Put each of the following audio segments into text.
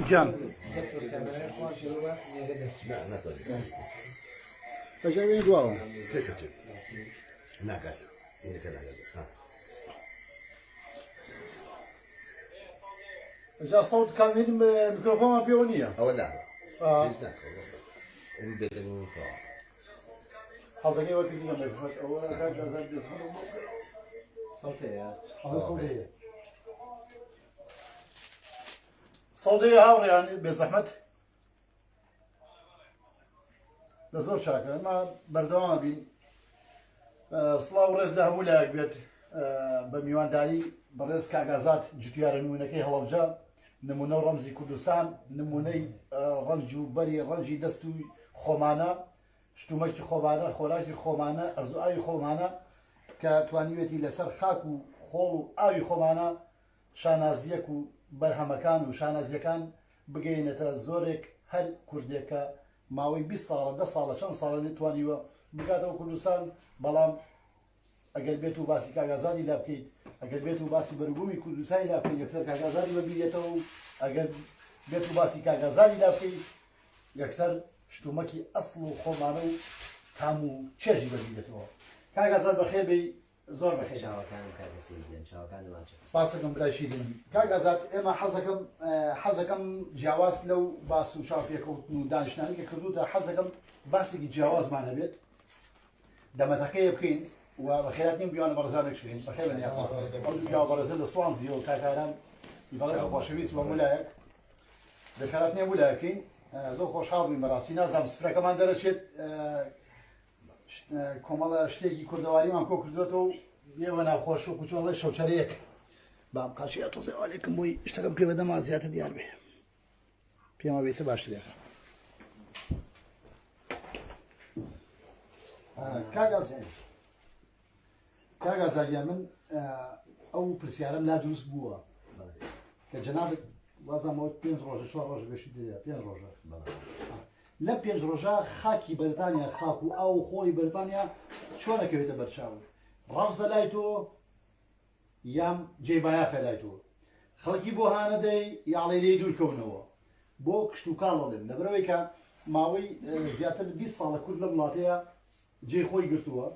گیان ئەجاوێن دواوە ناکات جا سەوت کامین میکرۆفۆنمان پێوە نییە ئەوە نا حەزەکەی وەک کزی ئەوە سەوتەیە ئەوە سەوتەیە سەوتەیە هاوڕێیان بێزەحمەت لە زۆر چاکە ئەمە بەردەوام بین سڵاو ڕێز لە هەموو لایەک بێت بە میوانداری بەڕێز کاگازات جوتیارە نمونەکەی هەڵەبجە نمونە و ڕەمزی کوردستان نمونەی ڕەنج و بەری ڕەنجی دەست و خۆمانە شتومەکی خۆمانە خۆراکی خۆمانە ئەرزو ئاوی خۆمانە کە توانیوێتی لەسەر خاک و خۆڵ و ئاوی خۆمانە شانازیەک و بەرهەمەکان و شانازیەکان بگەیەنێتە زۆرێک هەر کوردێک کە ماوەی 20 ساڵە دە ساڵە چەند ساڵە نەتوانیوە بگاتەوە کوردستان بەڵام ئەگەر بێت و باسی کاک ئازادی لا بکەیت ئەگەر بێت و باسی بەروبوومی کوردستانی لا بکەیت یەکسەر کاک ئازادی بەبیرێتەوە و ئەگەر بێت و باسی کاک ئازادی لا بکەیت یەکسەر شتومەکی ئەسڵ و خۆمانە و تام و چێژی بەبیرێتەوە کاک ئازاد بەخێر بێی زۆر بەخێر چاوەکانم کاکە سەید گیان چاوەکانم ماچەکەم. سپاسەکەم برای شیرینم. کاک ئازاد ئێمە حەزەکەم حەزەکەم جیاواز لەو باس و چاوپێکەوتن و دانیشتنانەی کە کردووتە حەزەکەم باسێکی جیاوازمان هەبێت دەمەتەقەیە بکەین و بەخێراتنی بیوانە بەڕێزانێک بکەین بەخێر بن یاخوا ئەو دوو پیاوە بەڕێزە لە سوانزیەوە کاک ئارام بەڕێز و خۆشەویست و هەموو لایەک بەخێراتنی هەموو لایەکەین زۆر خۆشحاڵ بووین بەڕاستی نازانم سفرەکەمان دەرەچێت کۆمەڵە شتێکی کوردەواریمان کۆ کردوێتەوە و ئێوە ناخۆش وەکو چۆن ڵێ شەوچەرەیەک بام قاچی ئەتۆزێ ئالێکم بۆی شتەکە بکەوێ بەدەما زیاتر دیار بێ پێم وابێ ئێستا باشترێکە کاک ئازاد کاک ئازادیان من ئەو پرسیارم لا دروست بووە کە جەنابت وازانمەوە پێنج ڕۆژە چوار ڕۆژە گەشتی دەریا پێنج ڕۆژە لە پێنج ڕۆژە خاکی بەریتانیا خاک و ئاو و خۆڵی بەریتانیا چۆن ئەکەوێتە بەرچاو ڕەفزە لای تۆ یان جێی بایەخە لای تۆ خەڵکی بۆ هانەدەی یاڵێ لێی دوورکەونەوە بۆ کشتوکاڵ ئەڵێم لەبەرئەوەی کە ماوەی زیاتر لە 20 ساڵە کورد لەم وڵاتەیە جێی خۆی گرتووە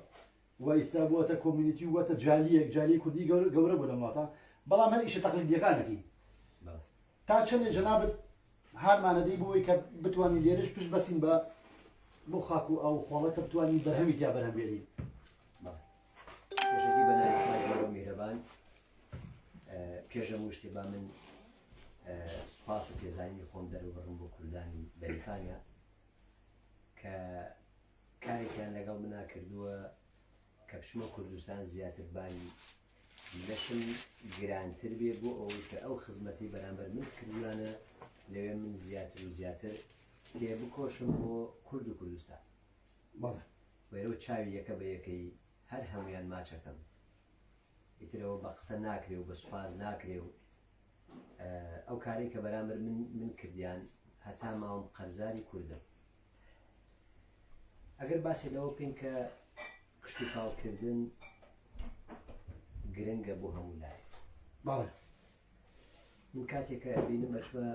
و ئیستا بووەتە community و بووەتە جالیەک جالیەی کوردی گەورە بوو لەم وڵاتە بەڵام هەر ئیشە تەقلیدیەکان ئەکەین تا چەندێ جەنابت هانمانەدەی بۆ ئەوەی کە بتوانین لێرەش پشت بەسین بە بۆ خاک و ئاو و خۆڵە کە بتوانین بەرهەمی تیا بەرهەم بێنین. پێشەکی بە ناوی خوای گەورە و میهرەبان پێش هەموو شتێ با من سوپاس و پێزانینی خۆم دەرببڕم بۆ کوردانی بەریتانیا کە کارێکیان لەگەڵ منا کردووە کە بچمە کوردستان زیاتر باری لەشم گرانتر بێ بۆ ئەوەی کە ئەو خزمەتی بەرامبەر من کردویانە لەوێ من زیاتر و زیاتر تێبکۆشم بۆ کورد و کوردستان. بەڵێ. وێرەو چاوی یەکە بە یەکەی هەر هەموویان ماچەکەم. ئیتر ئەوە بە قسە ناکرێ و بە سوپاس ناکرێ و ئەو کارەی کە بەرامبەر من من کردیان هەتا ماوم قەرزاری کوردم. ئەگەر باسی لەوە بکەین کە کشتوکاڵکردن گرنگە بۆ هەموو لایەک. بەڵێ. من کاتێک کە ئەبینم ئەچمە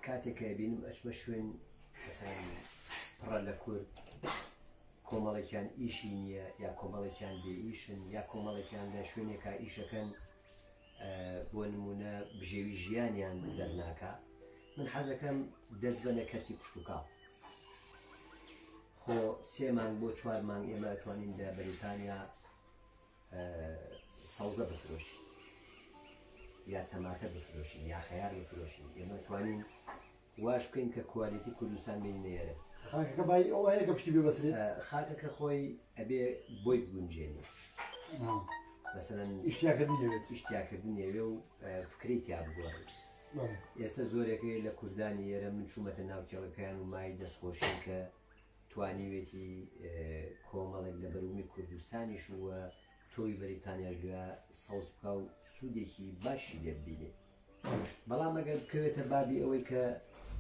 کاتێک کە ئەبینم ئەچمە شوێن مەسەلەن پڕە لە کورد کۆمەڵێکیان ئیشی نییە یا کۆمەڵێکیان بێ ئیشن یا کۆمەڵێکیان لە شوێنێکا ئیشەکەن بۆ نمونە بژێوی ژیانیان دەرناکا من حەزەکەم دەست بەنە کەرتی کوشتتوکاڵ خۆ سێ مانگ بۆ چوار مانگ ئێمە ئەتوانین لە بەریتانیا سەوزە بفرۆشین یا تەماتە بفرۆشین یا خەیار بفرۆشین ئێمە توانین واش بکەین کە quality کوردستان بێنینە ئێرە. خاکەکە بایی ئەوە هەیە کە پشتی پێ بەسرێت؟ خاکەکە خۆی ئەبێ بۆی بگونجێنی مەسەلەن ئیشتیاکردنی ئەوێت ئیشتیاکردنی ئەوێ و فکرەی تیا بگۆڕی ئێستا زۆرێکەیە لە کوردانی ئێرە من چوومەتە ناو کێڵەکەیان و مای دەستخۆشی کە توانیوێتی کۆمەڵێک لە بەروبوومی کوردستانیش و تۆوی بەریتانیاش لێ سەوز بکا و سوودێکی باشی لێ ببینێ. بەڵام ئەگەر بکەوێتە بابی ئەوەی کە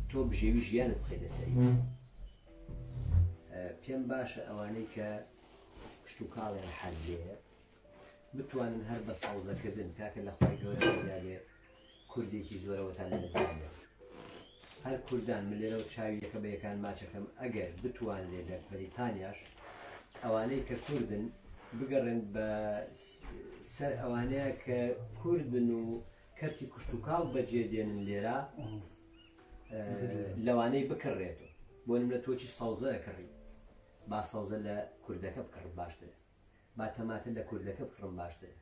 تۆ بژێوی ژیانت بخەیتە سەری. پێم باشە ئەوانەی کە کشتوکاڵیان حەز لێیە بتوانن هەر بە سەوزەکردن کاکە لە خوای گەورە بەزیابێ کوردێکی زۆرەوەتان لە بەریتانیا هەر کوردان من لێرەوە چاوی یەکە بە یەکان ماچەکەم ئەگەر بتوانرێ لە بەریتانیاش ئەوانەی کە کوردن بگەڕێن بە سەر ئەوانەیە کە کوردن و کەرتی کوشتتوکاڵ بەجێ دێنن لێرە لەوانەی بکڕێتەوە بۆ نمونە تۆچی سەوزە ئەکڕی با سەوزە لە کوردەکە بکڕم باشترە با تەماتە لە کوردەکە بکڕم باشترە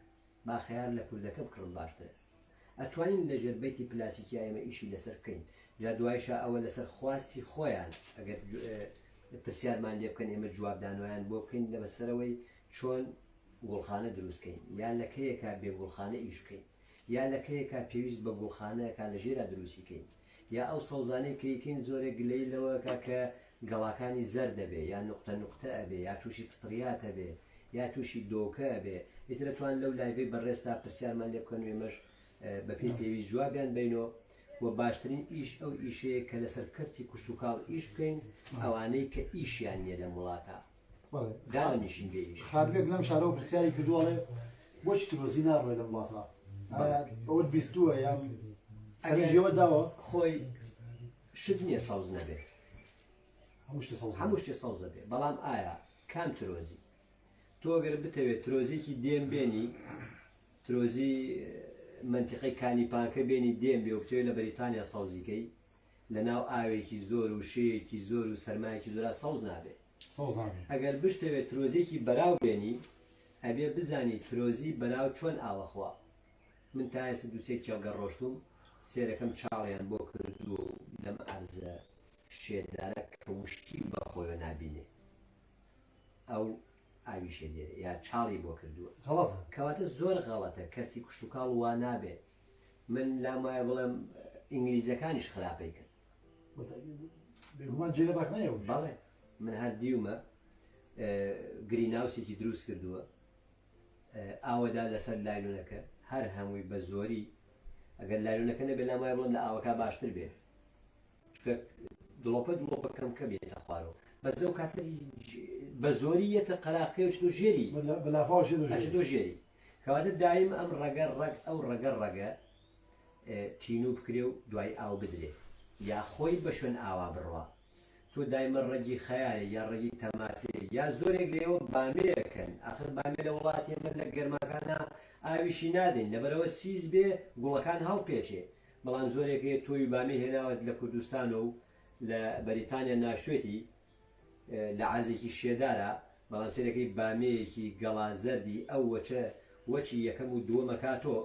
با خەیار لە کوردەکە بکڕم باشترە ئەتوانین لە ژێر بەیتی پلاسیکیا ئێمە ئیشی لەسەر بکەین جا دوایشا ئەوە لەسەر خواستی خۆیان ئەگەر پرسیارمان لێ بکەن ئێمە جوابدانەوەیان بۆ بکەین لە بەسەرەوەی چۆن گوڵخانە دروست کەین یا لە کەیەکا بێ گوڵخانە ئیش بکەین یا لە کەیەکا پێویست بە گوڵخانەکە لە ژێرا دروستی کەین یا ئەو سەوزانەی کە یکەین زۆرێک گلەیی لەوە ئەکا کە گەڵاکانی زەرد ئەبێ یا نوقتە نوقتە ئەبێ یا تووشی فطریات ئەبێ یا تووشی دۆکە ئەبێ ئیتر ئەتوان لەو live ەی بەڕێزتا پرسیارمان لێ بکەن و ئێمەش بەپێی پێویست جوابیان بەینۆ و باشترین ئیش ئەو ئیشەیە کە لەسەر کەرتی کوشتوکاڵ ئیش بکەین ئەوانەی کە ئیشیان نییە لەم وڵاتە دانیشین بێ ئیش. خاتوێک لەم شارەوە پرسیاری کردووە ئەڵێ بۆچی ترۆزی ناڕوێ لەم وڵاتە؟ ئایا ئەوەت بیستووە یان سەرنجی ئەوەت داوە؟ خۆی شت نییە سەوز نەبێ. هەموو شتێ سەوز هەموو شتێ سەوزە بێ بەڵام ئایا کام ترۆزی؟ تۆ گەر بتەوێت ترۆزێکی دێم بێنی ترۆزی مەنتیقەی کانی پانکە بێنی دێم بێ و بتەوێت لە بەریتانیا سەوزیکەی لەناو ئاوێکی زۆر و شێیەکی زۆر و سەرمایەکی زۆرا سەوز نابێ. سەوز نابێ. ئەگەر بشتەوێ ترۆزێکی بەراو بێنی ئەبێ بزانی ترۆزی بەراو چۆن ئاوەخوا. من تا ئێستا دوو سێ کێڵگە ڕۆشتووم سێرەکەم چاڵیان بۆ کردووە و لەم عەرزە شێدارە کە وشکی بە خۆیەوە نابینێ ئەو ئاوی شێ دێرێ یا چاڵی بۆ کردووە. غەڵەتە. کەواتە زۆر غەڵەتە کەرتی کوشتوکاڵ وا نابێ. من لام وایە بڵێم ئینگلیزەکانیش خراپەی کرد. بێگومان جێگە ڕەخنەیە ئەویش. بەڵێ من هەر دیومە greenhouse ێکی دروست کردووە ئاوەدا لەسەر لاینۆنەکە هەر هەمووی بە زۆری ئەگەر لاینۆنەکە نەبێ لام وایە بڵێم لە ئاوەکە باشتر بێ چونکە دڵۆپە دڵۆپە کەم کەم یەتە خوارەوە بەس ئەو کاتە بە زۆری یەتە قەراخەکەی و چتۆ ژێری بە لافاو ژێر و ژێری ئەچێتۆ ژێری کەواتە دایم ئەم ڕەگە ڕەگ ئەو ڕەگە ڕەگە تینوو بکرێ و دوای ئاو بدرێ یا خۆی بە شوێن ئاوا بڕوا تۆ دایمە ڕەگی خەیارێ یا ڕەگی تەماتێ یا زۆرێک لێوە بامێکەن ئاخر بامێ لە وڵاتی ئێمە لە گەرماکانا ئاویشی نادەین لەبەرئەوە سیس بێ گوڵەکان هەڵپێچێ بەڵام زۆرێک هەیە تۆوی بامێ هێناوەت لە کوردستانەوە و لە بەریتانیا ناشتوێتی لە عەرزێکی شێدارا بەڵام سەیرەکەی بامێیەکی گەڵا زەردی ئەو وەچە وەچی یەکەم و دووەم ئەکاتۆ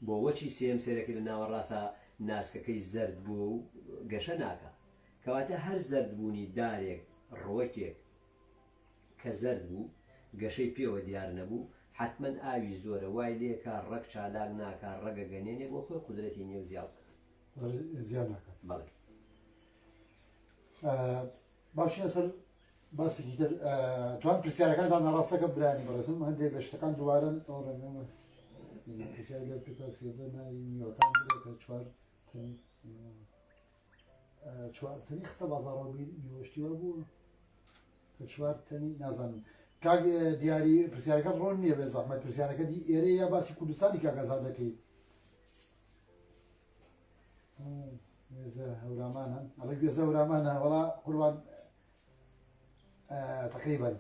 بۆ وەچی سێیەم سەیرەکەی لە ناوەڕاسا ناسکەکەی زەرد بووە و گەشە ناکا کەواتە هەر زەرد بوونی دارێک ڕوەکێک کە زەرد بوو گەشەی پێوە دیار نەبوو حەتمەن ئاوی زۆرە وای لێکا ڕەگ چالاک ناکا ڕەگە گەنێنێ بۆ خۆی قودرەتی نیە و زیاو بکا. زیان ناکات. بەڵێ. با بچینە سەر باسێکی تر توان پرسیارەکانتان ناڕاستەکە برانی بەڕێزم هەندێک لە شتەکان دووارن ئەو ڕێنەوە پرسیار لە پێکاسیەکە ناوی میوەکان بڵێ کە چوار تەنی چوار تەنی خستە بازاڕەوە میوەشتی وا بوو کە چوار تەنی نازانم کاک دیاری پرسیارەکەت ڕۆن نییە بێ زەحمەت پرسیارەکە دی ئێرە یا باسی کوردستانی کاک ئازاد دەکەی گوێزە هەورامانە ئەڵێ گوێزە هەورامانە وەڵا قوربان تقریبا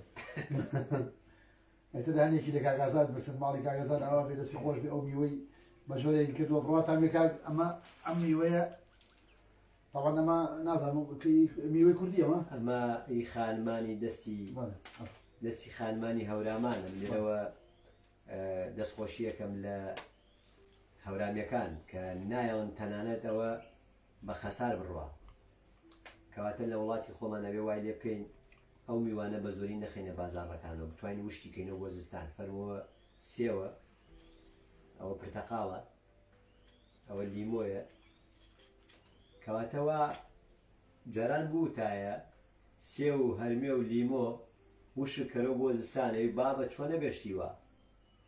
ئیتر هەنێکی لە کاک ئازاد بپرسن ماڵی کاک ئازاد ئاوا بێ دەستی خۆش بێ ئەو میوەی بە جۆرێکی کردووە بڕواتان بێ کاک ئەمە ئەم میوەیە طبعا ئەمە نازانم میوەی کوردی ئەمە ئەمە ئی خانمانی دەستی دەستی خانمانی هەورامانم لێرەوە دەستخۆشیەکەم لە هەورامیەکان کە نایەڵن تەنانەت ئەوە بە خەسار بڕوا. کەواتە لە وڵاتی خۆمان ئەبێ وای لێ بکەین ئەو میوانە بە زۆری نەخەینە بازاڕەکانەوە بتوانین وشکی کەینەوە بۆ زستان. فەرمووە سێوە، ئەوە پرتەقاڵە، ئەوە لیمۆیە. کەواتە وا جاران بووتایە سێو و هەرمێ و لیمۆ وشک کەرەوە بۆ زستان ئەوی بابە چۆنە بێ شتی وا.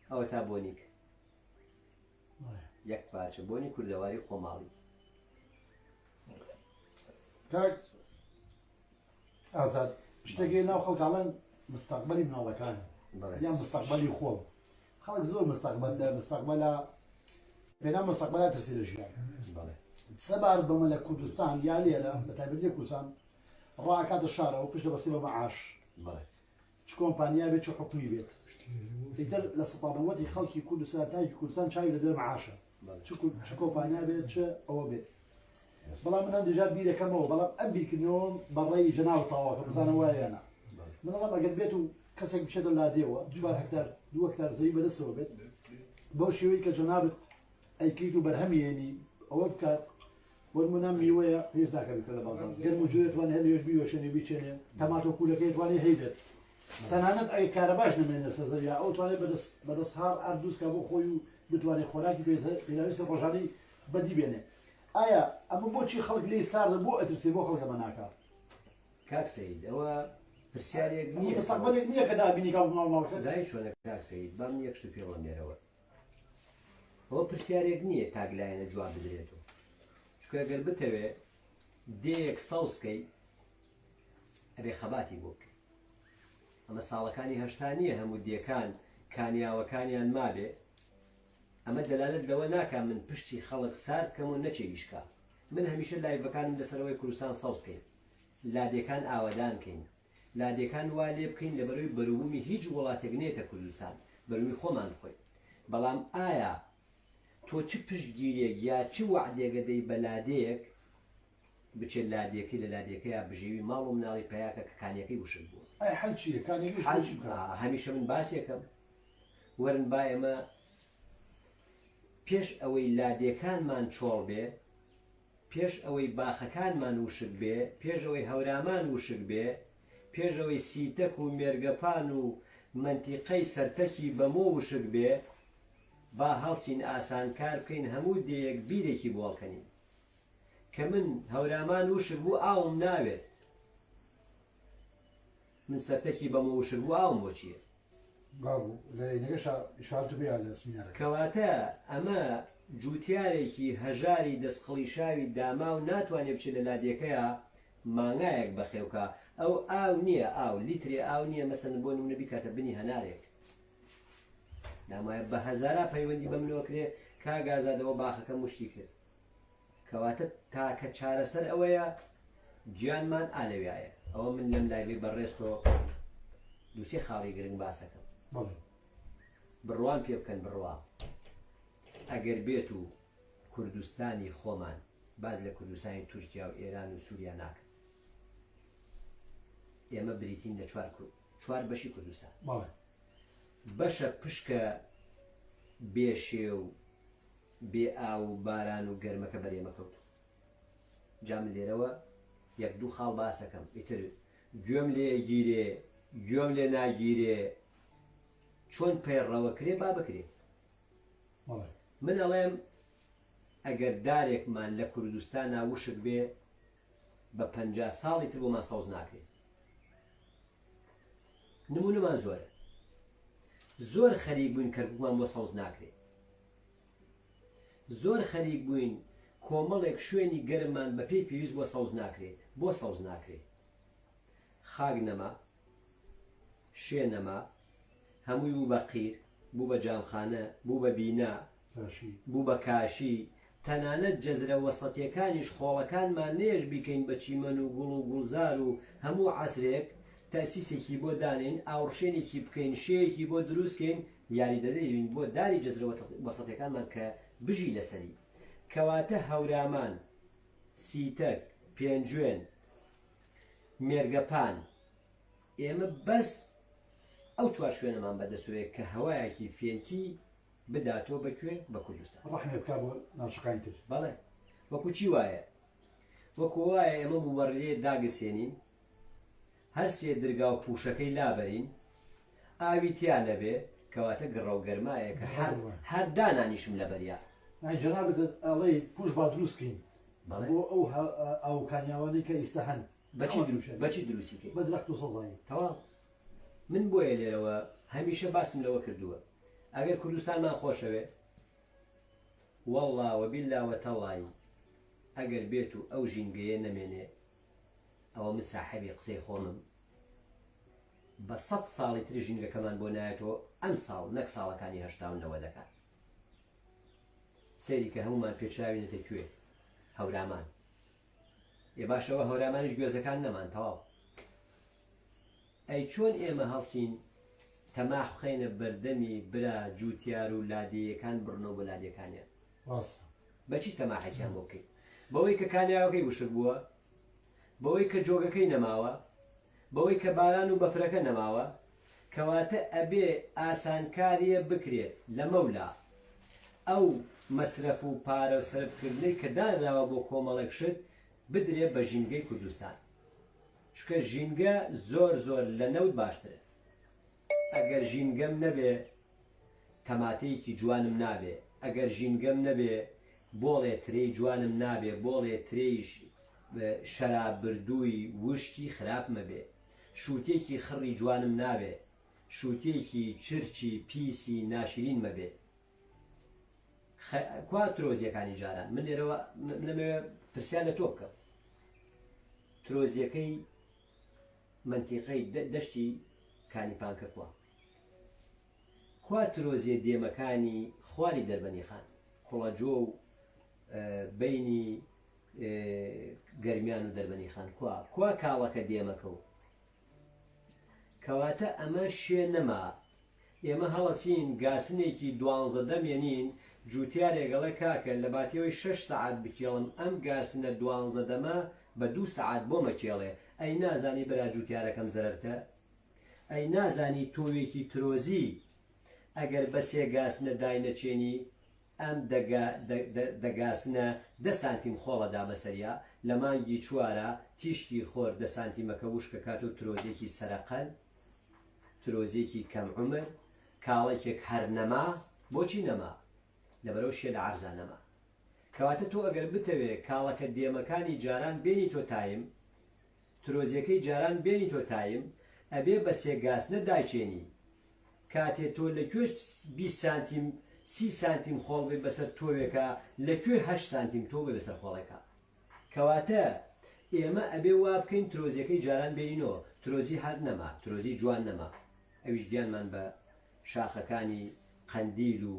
ئەوەتا بۆنیک. یەک پارچە بۆنی کوردەواری خۆماڵی. کاک ئازاد. شتێک هەیە ناو خەڵک ئەڵێن مستەقبەلی مناڵەکانم یان مستەقبەلی خۆم خەڵک زۆر مستەقبەل لە مستەقبەلە پێنا مستەقبەلا ترسی لە ژیان سەبارەت بەمە لە کوردستان یا لێرە بە تایبەت لە کوردستان ڕاکاتە شارەوە پشت دەبەستێ بە مەعاش چ کۆمپانیا بێت چ حکومی بێت ئیتر لە سەتا نەوەتی خەڵکی کوردستان تاکی کوردستان چاوی لە دەر معاشە چ کۆمپانیا بێت چ ئەوە بێت بەڵام من هەندێک جار بیرەکەمەوە بەڵام ئەم بیرکردنەوەم بە ڕێی جەناو تەواوەکە بزانە وایە یان نا من ئەڵێم ئەگەر بێت و کەسێک بچێتە لادێوە 4 هەکتار 2 هەکتار زەوی بەدەستەوە بێت بەو شێوەی کە جەنابت ئەیکەیت و بەرهەمی هێنی ئەوە بکات بۆ نمونە میوەیە پێویست ناکە بیکە لە بازاڕ گەرم و جۆیە توانێ هەر لەوێش بیوەشێنێ بیچێنێ تەماتە و کوولەکەی توانێ هەیبێت تەنانەت ئەگەر کارەباش نەمێنێ سەر زەویا ئەو توانێ بەدەست بەدەست هاڕ ئارد دروست کا بۆ خۆی و بتوانێ خۆراکی پێداویستی ڕۆژانەی بەدی بێنێ ئایا ئەمە بۆچی خەڵک لێی ساردە بۆ ئەترسێ بۆ خەڵک ئەمە ناکا؟ کاک سەید ئەوە پرسیارێک نییە مستەقبەلێک نییە کە دابینی کا بۆ ماڵ ماڵەکەت. زانی چۆنە کاک سەید با من یەک شت پێ بڵێم لێرەوە ئەوە پرسیارێک نییە تاک لایەنە جواب بدرێتەوە چونکە گەر بتەوێ دێیەک سەوز کەی ئەبێ خەباتی بۆ بکەی ئەمە ساڵەکانی 80 نییە هەموو دێکان کانیاوەکانیان مابێ ئەمە دەلالەت لەوە ناکا من پشتی خەڵک سارد کەم و نەچێ ئیش کا. من هەمیشە live ەکانم لەسەر ئەوەی کوردستان سەوز کەین. لادێکان ئاوەدان کەین. لادێکان وا لێ بکەین لەبەرەوەی بەروبوومی هیچ وڵاتێک نێتە کوردستان. بەروبوومی خۆمان بخۆین. بەڵام ئایا تۆ چ پشتگیریەک یا چ وەعدێک ئەدەی بە لادێیەک بچێت لادێکەی لە لادێکەیا بژێوی ماڵ و مناڵی پەیاکە کە کانیەکەی وشک بووە. ئەی حەل چیە؟ کانیەکەی وشک بوو چی بکات؟ هەمیشە من باسێکەم وەرن با ئێمە پێش ئەوەی لادێکانمان چۆڵ بێ، پێش ئەوەی باخەکانمان وشک بێ، پێش ئەوەی هەورامان وشک بێ، پێش ئەوەی سیتەک و مێرگەپان و مەنتیقەی سەرتەکی بەمۆ وشک بێ، با هەڵسین ئاسانکار بکەین هەموو دێیەک بیرێکی بۆ هەڵکەنین. کە من هەورامان وشک بوو ئاوم ناوێت. من سەرتەکی بەمۆ وشک بوو ئاوم بۆ چییە؟ بابو لە یەکەشا ئیشارەت پێ لە سمینارەکە. کەواتە ئەمە جوتیارێکی هەژاری دەست قڵیشاوی داماو ناتوانێ بچێ لە لادێکەیا مانگایەک بەخێوکا ئەو ئاو نیە ئاو لیترێ ئاو نیە مەسەلەن بۆ نمونە بیکاتە بنی هەنارێک نامایە بە هەزارا پەیوەندی بە منەوە کرێ کاک ئازاد ئەوە باخەکەم وشکی کرد کەواتە تاکە چارەسەر ئەوەیە گیانمان ئالەویایە ئەوە من لەم live ەی بەڕێز تۆ دووسێ خاڵی گرنگ باسەکەم بڕوام پێ بکەن بڕوا ئەگەر بێت و کوردستانی خۆمان باز لە کوردستانی تورکیا و ئێران و سووریا ناکەن ئێمە بریتین لە چوار چوار بەشی کوردستان بەشە پشکە بێشێ و بێ ئاو و باران و گەرمەکە بەر ئێمە کەوتوو. جا من لێرەوە یەک دوو خاڵ باس ئەکەم ئیتر گوێم لێ ئەگیرێ گوێم لێ ناگیرێ چۆن پەیڕەوە کرێ با بکرێ. من ئەڵێم ئەگەر دارێکمان لە کوردستانا وشک بێ بە 50 ساڵی تر بۆمان سەوز ناکرێ. نمونەمان زۆرە. زۆر خەریک بووین کەرکوکمان بۆ سەوز ناکرێ. زۆر خەریک بووین کۆمەڵێک شوێنی گەرممان بە پێی پێویست بۆ سەوز ناکرێ. بۆ سەوز ناکرێ؟ خاک نەما، شێ نەما، هەمووی بوو بە قیر، بوو بە جامخانە، بوو بە بینا، بوو بە کاشی، تەنانەت جەزرە وەسەتیەکانیش خۆڵەکانمان نەیەش بیکەین بە چیمەن و گوڵ و گوڵزار و هەموو عەسرێک تەئسیسێکی بۆ دانێین ئاوڕشێنێکی بکەین شێیەکی بۆ دروست کەین یاریدەدەری بین بۆ داری جەزرە وەسەتیەکانمان کە بژی لەسەری کەواتە هەورامان سیتەک پێنجوێن مێرگەپان ئێمە بەس ئەو چوار شوێنەمان بەدەسۆیە کە هەوایەکی فێنکی بداتۆ بە کوێ؟ بە کوردستان. ڕەحمێ بکا بۆ ناوچەکانی تر. بەڵێ وەکو چی وایە؟ وەکو وایە ئێمە موبەڕیرەیە داگرسێنین، هەر سێ درگا و پووشەکەی لابەرین، ئاوی تیا نەبێ، کەواتە گڕە و گەرمایە کە هەر هەر دانانیشم لەبەریا. یانی جەنابت ئەڵێی پووش با دروست کەین بەڵێ. بۆ ئەو ئاو و کانیاوانەی کە ئیستا هەن. بە چی دروست بە چی دروستی کەین؟ بە درەخت و سەوزایی. تەواو. من بۆیە لێرەوە هەمیشە باسم لەوە کردووە ئەگەر کوردستانمان خۆشەوێ وەڵڵا وەبیللا وەتەڵڵایی ئەگەر بێت و ئەو ژینگەیە نەمێنێ ئەوە من ساحێبی قسەی خۆمم. بە سەت ساڵی تر ژینگەکەمان بۆ نایەتەوە ئەمساڵ نەک ساڵەکانی هەشتا و نەوەدەکان. سەیری کە هەموومان پێچراوینەتە کوێ؟ هەورامان. ئێ باشە ئەوە هەورامانیش گوێزەکان نەمان تەواو. ئەی چۆن ئێمە هەڵسین تەماح بخەینە بەردەمی برا جوتیار و لادێیەکان بڕنەوە بۆ لادێکانیان؟ ڕاستە. بەچی تەماحێکیان بۆ بکەین؟ بەوەی کە کانیاوەکەی وشک بووە؟ بەوەی کە جۆگەکەی نەماوە؟ بەوەی کە باران و بەفرەکە نەماوە؟ کەواتە ئەبێ ئاسانکاریە بکرێت لەمەولا ئەو مەسرەف و پارە سەرفکردنەی کە دانراوە بۆ کۆمەڵێک شت بدرێ بە ژینگەی کوردستان چونکە ژینگە زۆر زۆر لە نەوت باشترە ئەگەر ژینگەم نەبێ تەماتەیەکی جوانم نابێ ئەگەر ژینگەم نەبێ بۆڵێ ترێی جوانم نابێ بۆڵێ ترێی شەراب بردووی وشکی خراپمەبێ شووتێکی خڕی جوانم ناوێ شووتێکی چرچی پیسی ناشرینمەبێ خ کوا ترۆزیەکانی جاران من لێرەوە من ئەمەوێ پرسیار لە تۆ بکەم ترۆزیەکەی مەنتیقەی دەشتی کانی پانکە کوا کوا ترۆزیە دێمەکانی خواری دەربەنی خان کوڵەجۆ و بینی گەرمیان و دەربەنیخان کوا کوا کاڵەکە دێمەکە و کەواتە ئەمە شێ نەما ئێمە هەڵەسین گاسنێکی دوانزە دەم یەنین جوتیارێک ئەڵێ کاکە لە باتیەوەی شەش سەعات بکێڵم ئەم گاسنە دوانزە دەمە بە دوو سەعات بۆم ئەکێڵێ ئەی نازانی برا جوتیارەکەم زەرەرتە ئەی نازانی تۆوێکی ترۆزی ئەگەر بە سێ گاسنە داینەچێنی ئەم دە گاسنە دە سانتیم خۆڵە دا بەسەریا، لە مانگی چوارا تیشکی خۆر دە سانتیمەکە وشکەکات و ترۆزێکی سەرەقەل، ترۆزێکی کەم عومر، کاڵەکێک هەر نەما، بۆچی نەما؟ لەبەرئەوە شێ لە عەرزا نەما. کەواتە تۆ ئەگەر بتەوێ کاڵەکە دێمەکانی جاران بێنیتۆ تایم، ترۆزێکەی جاران بێنیتۆ تایم، ئەبێ بە سێ گاسنە دایچێنی. کاتێ تۆ لە کوێ 20 سانتیم 30 سانتیم خۆڵ بێ بەسەر تۆوێکا لە کوێ هەشت سانتیم تۆو بێ بەسەر خۆڵێکا کەواتە ئێمە ئەبێ وا بکەین ترۆزیەکەی جاران بێنینەوە ترۆزی هەر نەما ترۆزی جوان نەما ئەویش گیانمان بە شاخەکانی قەندیل و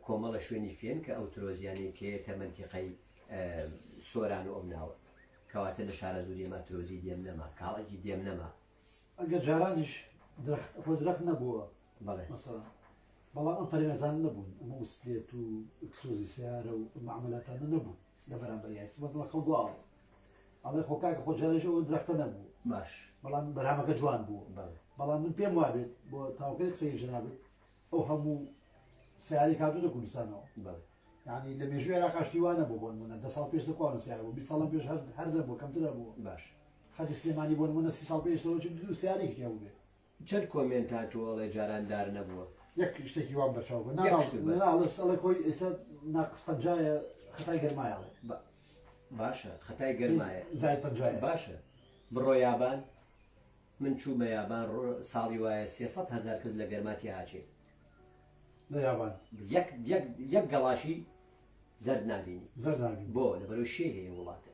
کۆمەڵە شوێنی فێنکە ئەو ترۆزیانەی کە یەتە مەنتیقەی سۆران و ئەو ناوە کەواتە لە شارەزوور ئێمە ترۆزی دێم نەما کاڵەکی دێم نەما ئەگەر جارانیش درەخت خۆ درەخت نەبووە بەڵێ مەسەڵەن بەڵام ئەم پەرێزانە نەبوون ئەمە وسپلێت و ئەکسۆزی سیارە و ئەم معاملاتانە نەبوون لە بەرامبەر یاری سبەتەوە خەڵک وا ئەڵێ خۆ کاکە خۆ جارێش ئەوە درەختە نەبوو باش بەڵام بەرهەمەکە جوان بوو بەڵێ بەڵام من پێم وابێت بۆ تاوکەی قسەی جەنابت ئەو هەموو سیارەی کاتوتە کوردستانەوە بەڵێ یعنی لە مێژووی عێراق شتی وا نەبوو بۆ نمونە دە ساڵ پێش دەکوانە سیارە بوو 20 ساڵم پێش هەر هەر نەبوو کەمتر هەبوو باش خەتی سلێمانی بۆ نمونە 30 ساڵ پێش سەوە چ دوو سیارێکی تیا بووبێ. چەند comment هاتووە ئەڵێ جاران دار نەبووە؟ یەک شتێکی وام بەرچاو بوو نا یەک نا شت بەر. نا ئەڵێ ئەڵێ کۆی ئێستا ناقس پەنجایە خەتای گەرمایە ئەڵێ. با باشە خەتای گەرمایە. زاید پەنجایە. باشە بڕۆ یابان من چوومە یابان ڕۆ ساڵی وایە 300 هەزار کەس لە گەرما تێهاچێ. لە یابان. یەک یەک یەک گەڵاشی زەرد نابینی. زەرد نابینی. بۆ لەبەرەوەی شێ هەیە وڵاتە.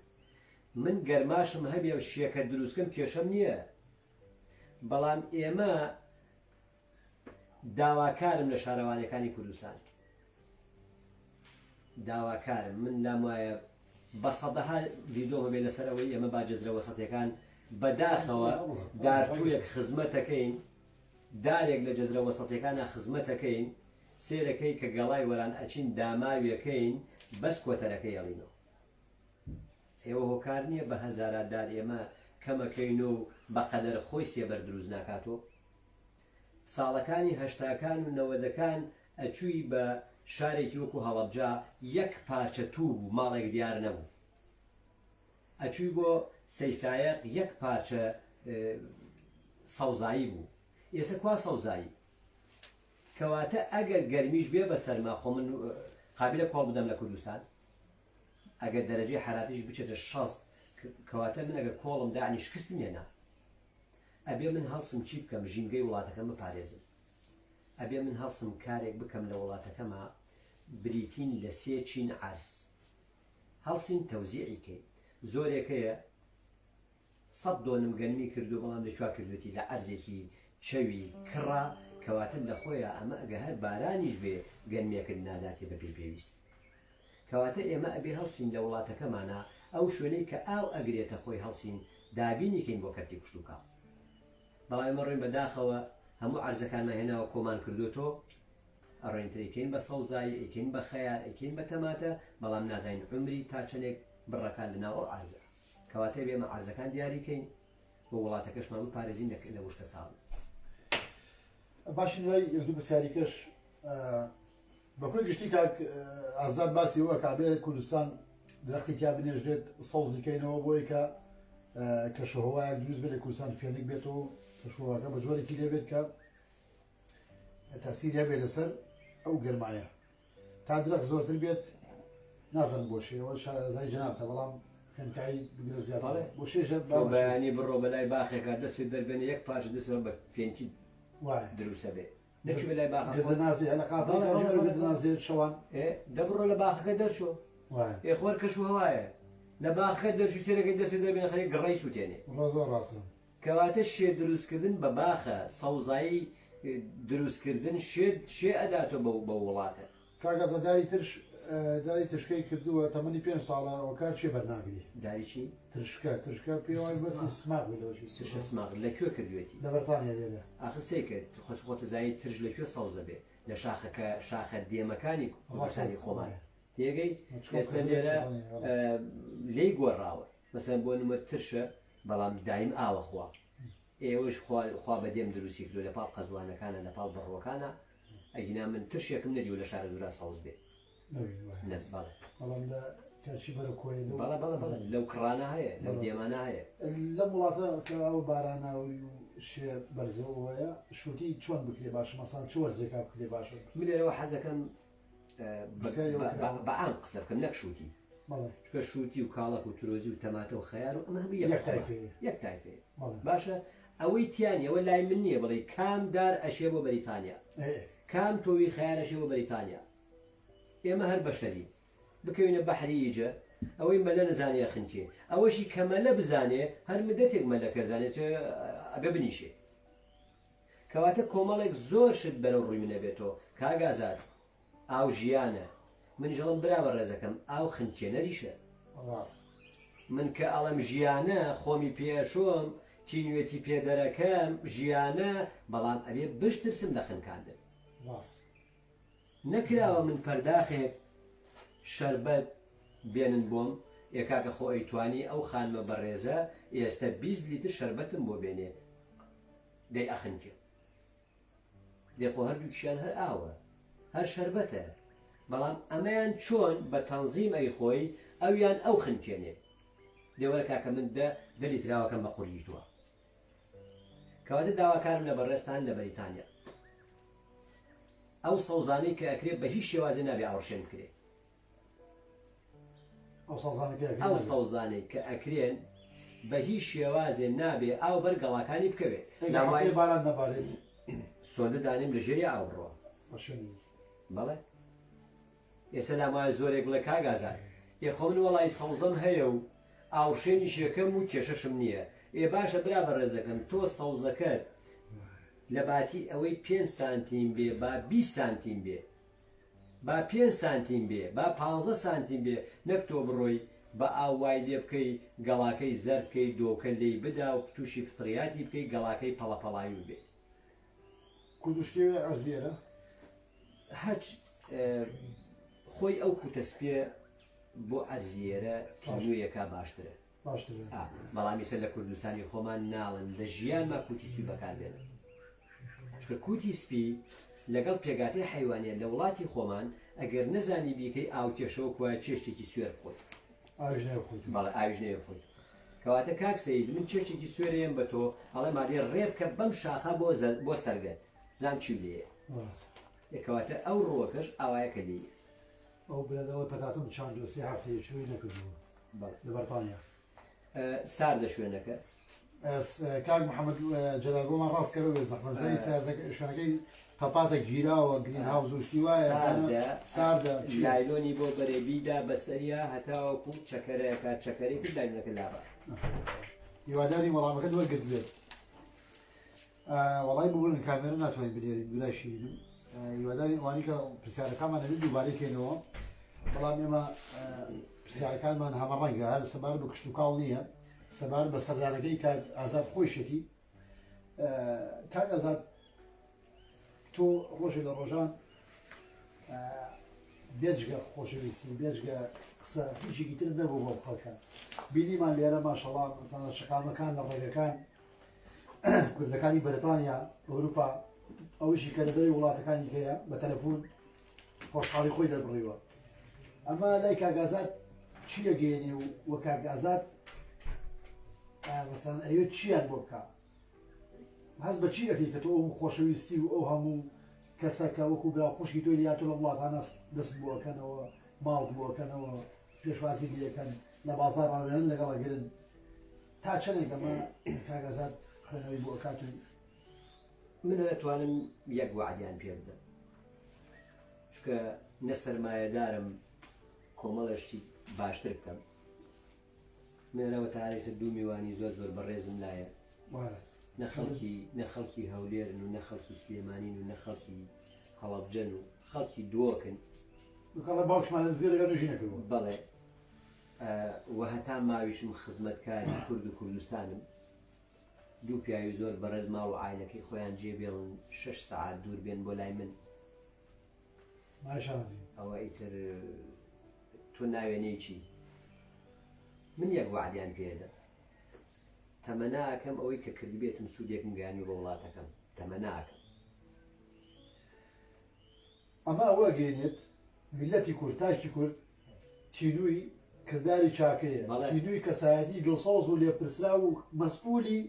من گەرماشم هەبێ و شێکە دروستکەم کێشەم نییە بەڵام ئێمە داواکارم لە شارەوانەکانی کوردستان داواکارم من لام وایە بە سەدەها ڤیدۆ هەبێ لەسەر ئەوەی ئێمە با جەزرە وەسەتەکان بەداخەوە دارتوویەک خزمەتەکەین دارێک لە جەزرە وەسەتەکانە خزمەتەکەین سێرەکەی کە گەڵای وەران ئەچین داماویەکەین بەس کۆتەرەکەی ئەڵینەوە ئێوە هۆکار نیە بە هەزارا دار ئێمە کەمەکەین و بە قەدەر خۆی سێبەر دروست ناکاتۆ؟ ساڵەکانی هەشتاکان و نەوەدەکان ئەچووی بە شارێکی وەکو هەڵەبجە یەک پارچە توو بوو ماڵێک دیار نەبوو ئەچووی بۆ سەیسایەق یەک پارچە سەوزایی بوو ئێسە کوا سەوزایی؟ کەواتە ئەگەر گەرمیش بێ بە سەرما خۆ من قابلە کۆڵ بدەم لە کوردستان؟ ئەگەر دەرەجەی حەراتیش بچێتە 60 کەواتە من ئەگەر کۆڵم دا عنی شکستم هێنا ئەبێ من هەڵسم چی بکەم ژینگەی وڵاتەکەم بپارێزم ئەبێ من هەڵسم کارێک بکەم لە وڵاتەکەما بریتین لە سێ چین عەرز هەڵسین تەوزیعی کەین زۆرێک هەیە. سەت دۆنم گەنمی کردووە بەڵام لە کوێ کردوێتی لە عەرزێکی چەوی کڕە کەواتە لە خۆیا ئەمە ئەگە هەر بارانیش بێ گەنمێکت ناداتێ بە پێی پێویست کەواتە ئێمە ئەبێ هەڵسین لە وڵاتەکەمانا ئەو شوێنەی کە ئاو ئەگرێتە خۆی هەڵسین دابینی کەین بۆ کەرتی کوشتوکاڵ بەڵام ئێمە ڕۆین بە داخەوە هەموو عەرزەکانمان هێناوە کۆمان کردۆتۆ ئەڕۆین تر ئەیکەین بە سەوزایی ئەیکەین بە خەیار ئەیکەین بە تەماتە بەڵام نازانین عومری تا چەنێک بڕەکات لە ناو ئەو عەرزە کەواتە ئەبێ ئێمە عەرزەکان دیاری کەین و وڵاتەکەشمان بپارێزین لە وشکە ساڵی. باشی لای یەک دوو پرسیاری کەش بە کۆی گشتی کاک ئازاد باسی ئەوە کە بێ کوردستان درەختی تیا بنێژرێت سەوزی کەینەوە بۆی کە کەشوهەوایەک دروست بێت لە کوردستان فێنک بێتەوە کەشوهەواکە بە جۆرێکی لێ بێت کە تاسیری هەبێت لەسەر ئەو گەرمایە تا درەخت زۆرتر بێت نازانم بۆ شێوە شارەزای جەنابتە بەڵام فێنکایی بگرە زیاتر بۆ شێژە تۆ بەیانی بڕۆ بەلای باخێکا دەستت دەربێنە یەک پارچە دەستەوە بە فێنکی وایە دروسە بێ نەچوو بەلای باخە گردە نازێ لە قافڵ بەڵێ، بەڵێ، بەڵێ. گردە نازێ شەوان ئێ دە بڕۆ لە باخەکە دەرچۆ وایە ئێ خۆر کەش و هەوایە لە باخەکە دەرچوو سێرەکەی دەستت دەربێنە خەریک گڕەی سووتێنێ ڕۆ زۆر ڕاستە کەواتە شێ دروستکردن بە باخە سەوزایی دروستکردن شێ شێ ئەداتۆ بەو بەو وڵاتە. کاک ئازاد داری ترش داری ترشکەی کردووە تەمەنی پێنج ساڵە هۆکار چیە بەرناگری؟ داری چی؟ ترشکە ترشکە پێ وای بەس سماق بێ لەوە چی ترشە سماق لە کوێ کردوێتی؟ لە بەرتانیا لێرە. ئاخر سەیرکە خۆت خۆت ئەزانی ترش لە کوێ سەوزە بێ لە شاخەکە شاخە دێمەکانی کوردستانی خۆمان تێگەی ئێستا لێرە لێی گۆڕاوە مەسەلەن بۆ نمە ترشە بەڵام دایم ئاوە خوا ئێوەش خوا خوا بە دێم دروستی کردوە لە پاڵ قەزوانەکانە لە پاڵ بەڕوەکانە ئەگینا من ترشێکم نەدیوە لە شارەزوورا سەوز بێ نەس بەڵێ بەڵام لە کاچی بەرە کۆیە لەو بەڵێ بەڵێ بەڵێ لەو کڕانە هەیە لەو دێمانە هەیە لەم وڵاتە کە ئەو باراناوی و شێ بەرزەوەیە شوتی چۆن بکرێ باشە مەسان چ وەرزێکا بکرێ باشە من لێرەوە حەزەکەم بە عام قسە بکەم نەک شوتی چونکە شوتی و کاڵەک و ترۆزی و تەماتە و خەیار و ئەمە هەموو یەک تایفەیە یەک تایفەیە باشە ئەوەی تیانی ئەوە لای من نییە بڵێ کام دار ئەشێ بۆ بەریتانیا کام تۆوی خەیار ئەشێ بۆ بەریتانیا ئێمە هەر بەشەری بکەوینە بەحری ئیجە ئەوەی مەلە نەزانێ ئەخنکێ ئەوەشی کە مەلە بزانێ هەر مدەتێک مەلەکە زانێت ئەبێ بنیشێ کەواتە کۆمەڵێک زۆر شت بەرەو ڕووی من ئەبێتۆ کاک ئازاد ئاو ژیانە منیش ئەڵێم برا بەڕێزەکەم ئاو خنکێنەریشە. ڕاست. من کە ئەڵێم ژیانە خۆمی پێ ئەشۆم تینوێتی پێ دەرەکەم ژیانە بەڵام ئەبێ بشترسم لە خنکاندن. ڕاست. نەکراوە من پەرداخێک شەربەت بێنن بۆم ئێ کاکە خۆ ئەیتوانی ئەو خانمە بەڕێزە ئێستە 20 لیتر شەربەتم بۆ بێنێ دەی ئەخنکێ دێ خۆ هەردووکیشیان هەر ئاوە هەر شەربەتە بەڵام ئەمەیان چۆن بە تەنزیم ئەیخۆی ئەویان ئەو خنکێنێ دێ وەرە کاکە من دە دە لیتراوەکەم بە قورگی تۆ کەواتە داواکارم لە بەڕێزتان لە بەریتانیا ئەو سەوزانەی کە ئەکرێ بە هیچ شێوازێ نابێ ئاوڕشێن بکرێ ئەو سەوزانەی کە ئەکرێن بە هیچ شێوازێ نابێ ئاو بەر گەڵاکانی بکەوێ. باران نەبارێت سۆندە دانێم لە ژێری ئاو بڕۆ. بەڵێ ئێستا لام وایە زۆرێک بڵێ کاک ئازاد ئێ خۆ من وەڵای سەوزەم هەیە و ئاوڕشێنیش یەکەم و کێشەشم نییە ئێ باشە برا بەڕێزەکەم تۆ سەوزەکەت لە باتی ئەوەی پێنج سانتیم بێ با 20 سانتیم بێ با پێنج سانتیم بێ با پانزە سانتیم بێ نەک تۆ بڕۆی بە ئاو وای لێ بکەی گەڵاکەی زەرد کەی دۆکە لێی بدا و توشی فطریاتی بکەی گەڵاکەی پەڵە پەڵاوی ببێ. کوردشتێوێ عەرزی ئێرە؟ هەچ خۆی ئەو کوتە سپیە بۆ عەرزی ئێرە تینویەکا باشترە. باشترە. ئا بەڵام ئیسە لە کوردستانی خۆمان ناڵێن لە ژیانما کوتی سپی بەکار بێنن. چونکە کوتی سپی لەگەڵ پێگاتەی حەیوانیە لە وڵاتی خۆمان ئەگەر نەزانی بیکەی ئاوکێشەوە کوایە چێشتێکی سوێر بخۆیت. ئاویش نەوێ بخۆیت. بەڵێ ئاویش نەوێ بخۆیت. کەواتە کاک سەید من چێشتێکی سوێرەیەم بە تۆ ئەڵێم ئادێ ڕێ بکە بەم شاخە بۆ بۆ سەرگەت بزانم چی لێیە. ئێ کەواتە ئەو ڕووەکەش ئاوایە کە لێیە. ئەو برادەر ئەڵێ پەتاتەم چاندووە سێ هەفتەیە چووی نەکردووە بەڵێ. لە بەرتانیا. ساردە شوێنەکە. کاک محمد جەلال بۆمان ڕاست کەرەوە بێ زەحمەت بزانی ساردەکە شوێنەکەی پەپاتە گیراوە green house و شتی وایە ساردە ساردە چییە؟ لایلۆنی بۆ بەرێ بیدا بەسەریا هەتاوەکو چەکەرەکە چەکەرەی کرد لایلۆنەکە لابا. هیوادارین وەڵامەکەت وەرگرت بێت. وەڵای ببورن کامێرە ناتوانین بنێرین برای شیرینم هیوادارین ئەوانەی کە پرسیارەکانمان نەبێت دووبارەی کەینەوە بەڵام ئێمە پرسیارەکانمان هەمە ڕەنگە هەر سەبارەت بە کشتوکاڵ نییە سەبارەت بە سەردانەکەی کاک ئازاد خۆیشێتی کاک ئازاد تۆ ڕۆژێ لە ڕۆژان بێجگە خۆشەویستی بێجگە قسە هیچێکی تر نەبوو بۆ خەڵکە بینیمان لێرە ماشەڵا مەسەڵەن شەقامەکان لە ڕێگەکان کوردەکانی بەریتانیا ئەوروپا ئەوشی کە لە دەری وڵاتەکانی کەیە بە تەلەفۆن خۆشحاڵی خۆی دەربڕیوە ئەمە لای کاگازات چییە گەێنێ و وە کاگازات مەسەن ئەوێ چیان بۆ بکە هەست بە چی ئەکەی کە تۆ ئەو خۆشەویستی و ئەو هەموو کەسە کە وەکو برا خوشکی تۆی لاتۆ لە وڵاتانە دەست بۆ ئەکەنەوە ماڵت بۆ ئەکەنەوە پێشوازی لێکەن لە بازاڕ ڕاوێنن لەگەڵ ئەگرن تا چەندێک ئەمە کاک ئازاد خوێنەوەی بۆ ئەکات و من ئەتوانم یەک وەعدیان پێ بدەم چونکە نە سەرمایەدارم کۆمەڵە شتی باشتر بکەم من لەوە تا ئێستا دوو میوانی زۆر زۆر بەڕێزم لایە نە خەڵکی نە خەڵکی هەولێرن و نە خەڵکی سلێمانین و نە خەڵکی هەڵەبجەن و خەڵکی دووەکن باوکشمان زیێ نوێژی نەکردووە بەڵێ و هەتا ماویشم خزمەتکاری کورد و کوردستانم دوو پیاوی زۆر بەڕێز ماڵ و عایلەکەی خۆیان جێ بێڵن شەش سەعات دوور بێن بۆ لای من ئەوە ئیتر تۆ ناوێنەی چی من یەک وعدیان پێدەم تەمەناکەم ئەوەی کە کردبێتم سوودێکم گەیانی بە وڵاتەکەم تەمەناکەم ئەمە ئەوە گەێنێت میلەتی کورد تاکی کورد تینووی کرداری چاکەیە تینووی کەسایەتی دڵسۆز و لێپرسراو و مەسئولی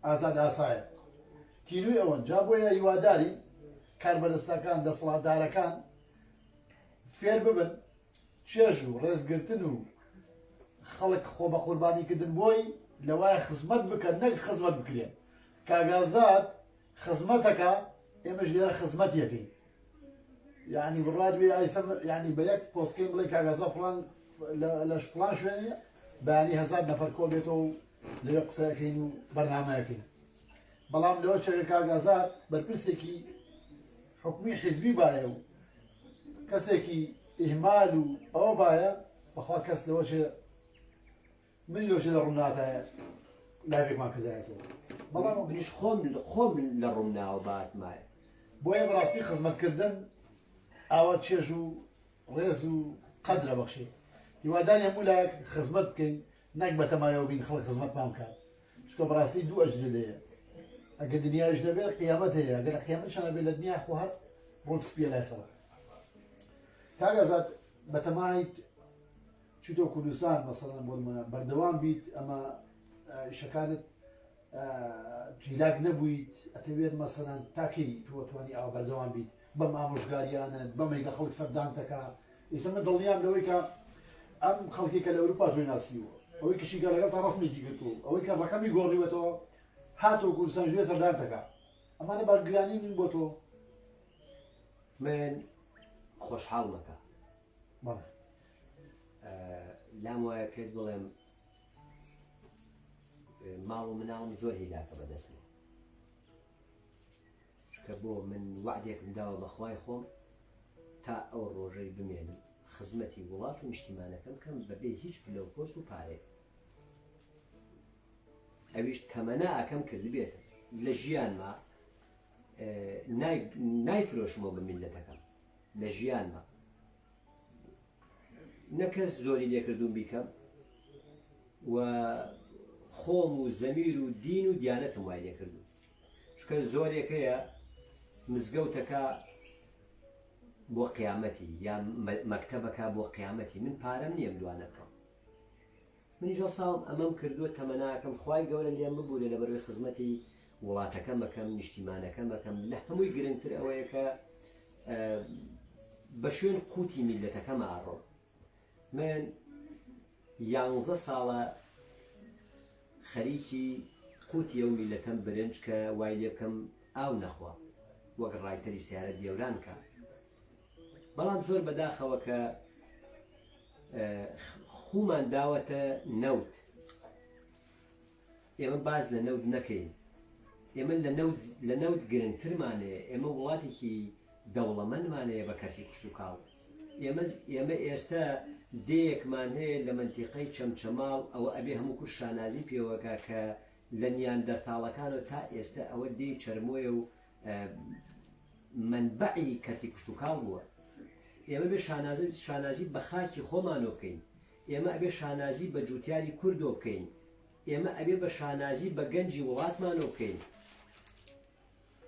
ئازاد ئاسایە تینووی ئەوەن جا بۆیە هیوادارین کاربەدەستەکان دەسەڵاتدارەکان فێر ببن چێژ و ڕێزگرتن و خەڵک خۆ بە قوربانی کردن بۆی لەوایە خزمەت بکەن نەک خزمەت بکرێن کاگازات خزمەتەکە ئێمەش لێرە خزمەت یەکەین یعنی بڕات بێ ئایسەم یعنی بە یەک پۆستکەی بڵێ کاگازا فلان لە فلان شوێنێ بەیانی هەزار نەفەر کۆ بێتەوە و لەوێ قسەکەین و بەرنامەیەکەین بەڵام لەوە چەکە کاک ئازاد بەرپرسێکی حکومی حیزبی باە و کەسێکی ئیهمال و ئەوە باە بەخوا کەس لەوە چێ من لەوە چێ لە ڕووناتایە لاوێکمان کردایەتەوە بەڵام منیش خۆم خۆم لە ڕووم ناوە باتمایە بۆیە بەڕاستی خزمەتکردن ئاوا چێژ و ڕێز و قەدرە بەخشێ هیواداری هەموو لایەک خزمەت بکەین نەک بەتەمایەوە بین خەڵک خزمەتمان بکات چونکە بەڕاستی دوو ئەجری لێیە ئەگەر دنیایش نەبێت قیامەت هەیە ئەگەر لە قیامەتیشا نەبێت لە دنیا خۆ هەر ڕووت سپیە لای خەڵک کاک ئازاد بەتەمایت چیتۆ کوردستان مەسەڵەن بۆ نمونە بەردەوام بیت ئەمە ئیشەکانت هیلاک نەبوویت ئەتەوێت مەسەلەن تاکەی تۆ توانی ئاوا بەردەوام بیت بەم ئامۆژگاریانەت بەمەی کە خەڵک سەردانتەکە ئیستا من دڵنیام لەوەی کە ئەم خەڵکی کە لە ئەوروپا تۆی ناسیوە ئەوەی کەشی کە لەگەڵ تا ڕسمێکی گرتووە ئەوەی کە ڕەقەمی گۆڕیوەتەوە هاتەوە کوردستان ژێ سەردانتەکە ئەمانە بارگرانی نین بۆ تۆ من خۆشحاڵ مەکە بەڵێ لام وایە پێت بڵێم ماڵ و مناڵم زۆر هیلاکە بەدەستمەوە چونکە بۆ من وەعدێکم داوە بە خوای خۆم تا ئەو ڕۆژەی بمێنم خزمەتی وڵات و نیشتیمانەکەم بکەم بەبێ هیچ پلە و پۆست و پارەیەک ئەویش تەمەنا ئەکەم کردبێتم لە ژیانما نایفرۆشمەوە بە میللەتەکەم لە ژیانما نە کەس زۆری لێکردوم بیکەم و خۆم و زەمیر و دین و دیانەتم وای لێکردوم چونکە زۆرێک هەیە مزگەوتەکە بۆ قیامەتی یا مەکتەبەکە بۆ قیامەتی من پارەم نییە دوانە بکەم منیش هەڵساوم ئەمەم کردووە تەمەناکەم خوای گەورە لێم ببوورێ لەبەروی خزمەتی وڵاتەکەم ئەکەم نیشتیمانەکەم ئەکەم لە هەمووی گرنگتر ئەوەیە کە بە شوێن قوتی میلەتەکەم ئاڕۆم من یانزە ساڵە خەریکی قوتی ئەو میلەتەم برنج کە وای لێ بکەم ئاو نەخوا وەک ڕایتەری سیارە دێوران کە بەڵام زۆر بەداخەوە کە خومان داوەتە نەوت. ئێمە باس لە نەوت نەکەین. ئێمە لە نەوت لە نەوت گرنگترمان هەیە. ئێمە وڵاتێکی دەوڵەمەندمان هەیە بە کەرتی کشتوکاڵ. ئێمە ئێمە ئێستا دێیەکمان هەیە لە مەنتیقەی چەمچەماڵ ئەوە ئەبێ هەموو کورد شانازی پێوە کا کە لە نیاندەرتاڵەکانەوە تا ئێستا ئەوە دێی چەرمۆیە و مەنبەعی کەرتی کشتوکاڵ بووە. ئێمە بێ شانازی شانازی بە خاکی خۆمانەوە بکەین. ئێمە ئەبێ شانازی بە جووتیاری کوردەوە بکەین. ئێمە ئەبێ بە شانازی بە گەنجی وڵاتمانەوە بکەین.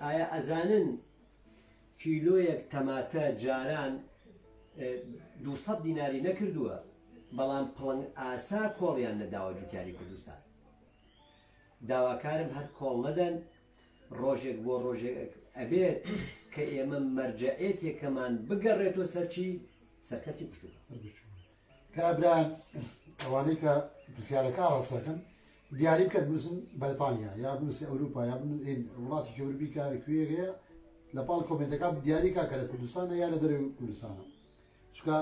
ئایا ئەزانن کیلۆیەک تەماتە جاران 200 دیناری نەکردووە، بەڵام پڵنگ ئاسا کۆڵیان نەداوە جوتیاری کوردستان. داواکارم هەر کۆڵ نەدەن، ڕۆژێک بۆ ڕۆژێک ئەبێت کە ئێمە مەرجەعێتێکەمان بگەڕێتەوە سەر چی؟ سەر کەرتی کوشتوکاڵ. کە برایان ئەوانەی کە پرسیارەکە ڕاستەکەن دیاری بکەن بنووسن بەریتانیا یا بنووسی ئەوروپا یا وڵاتی ئەوروپی کە کوێیە لە پاڵ کۆمنتەکە دیاری کا کە لە کوردستانە یا لە دەرەوەی کوردستانە چکە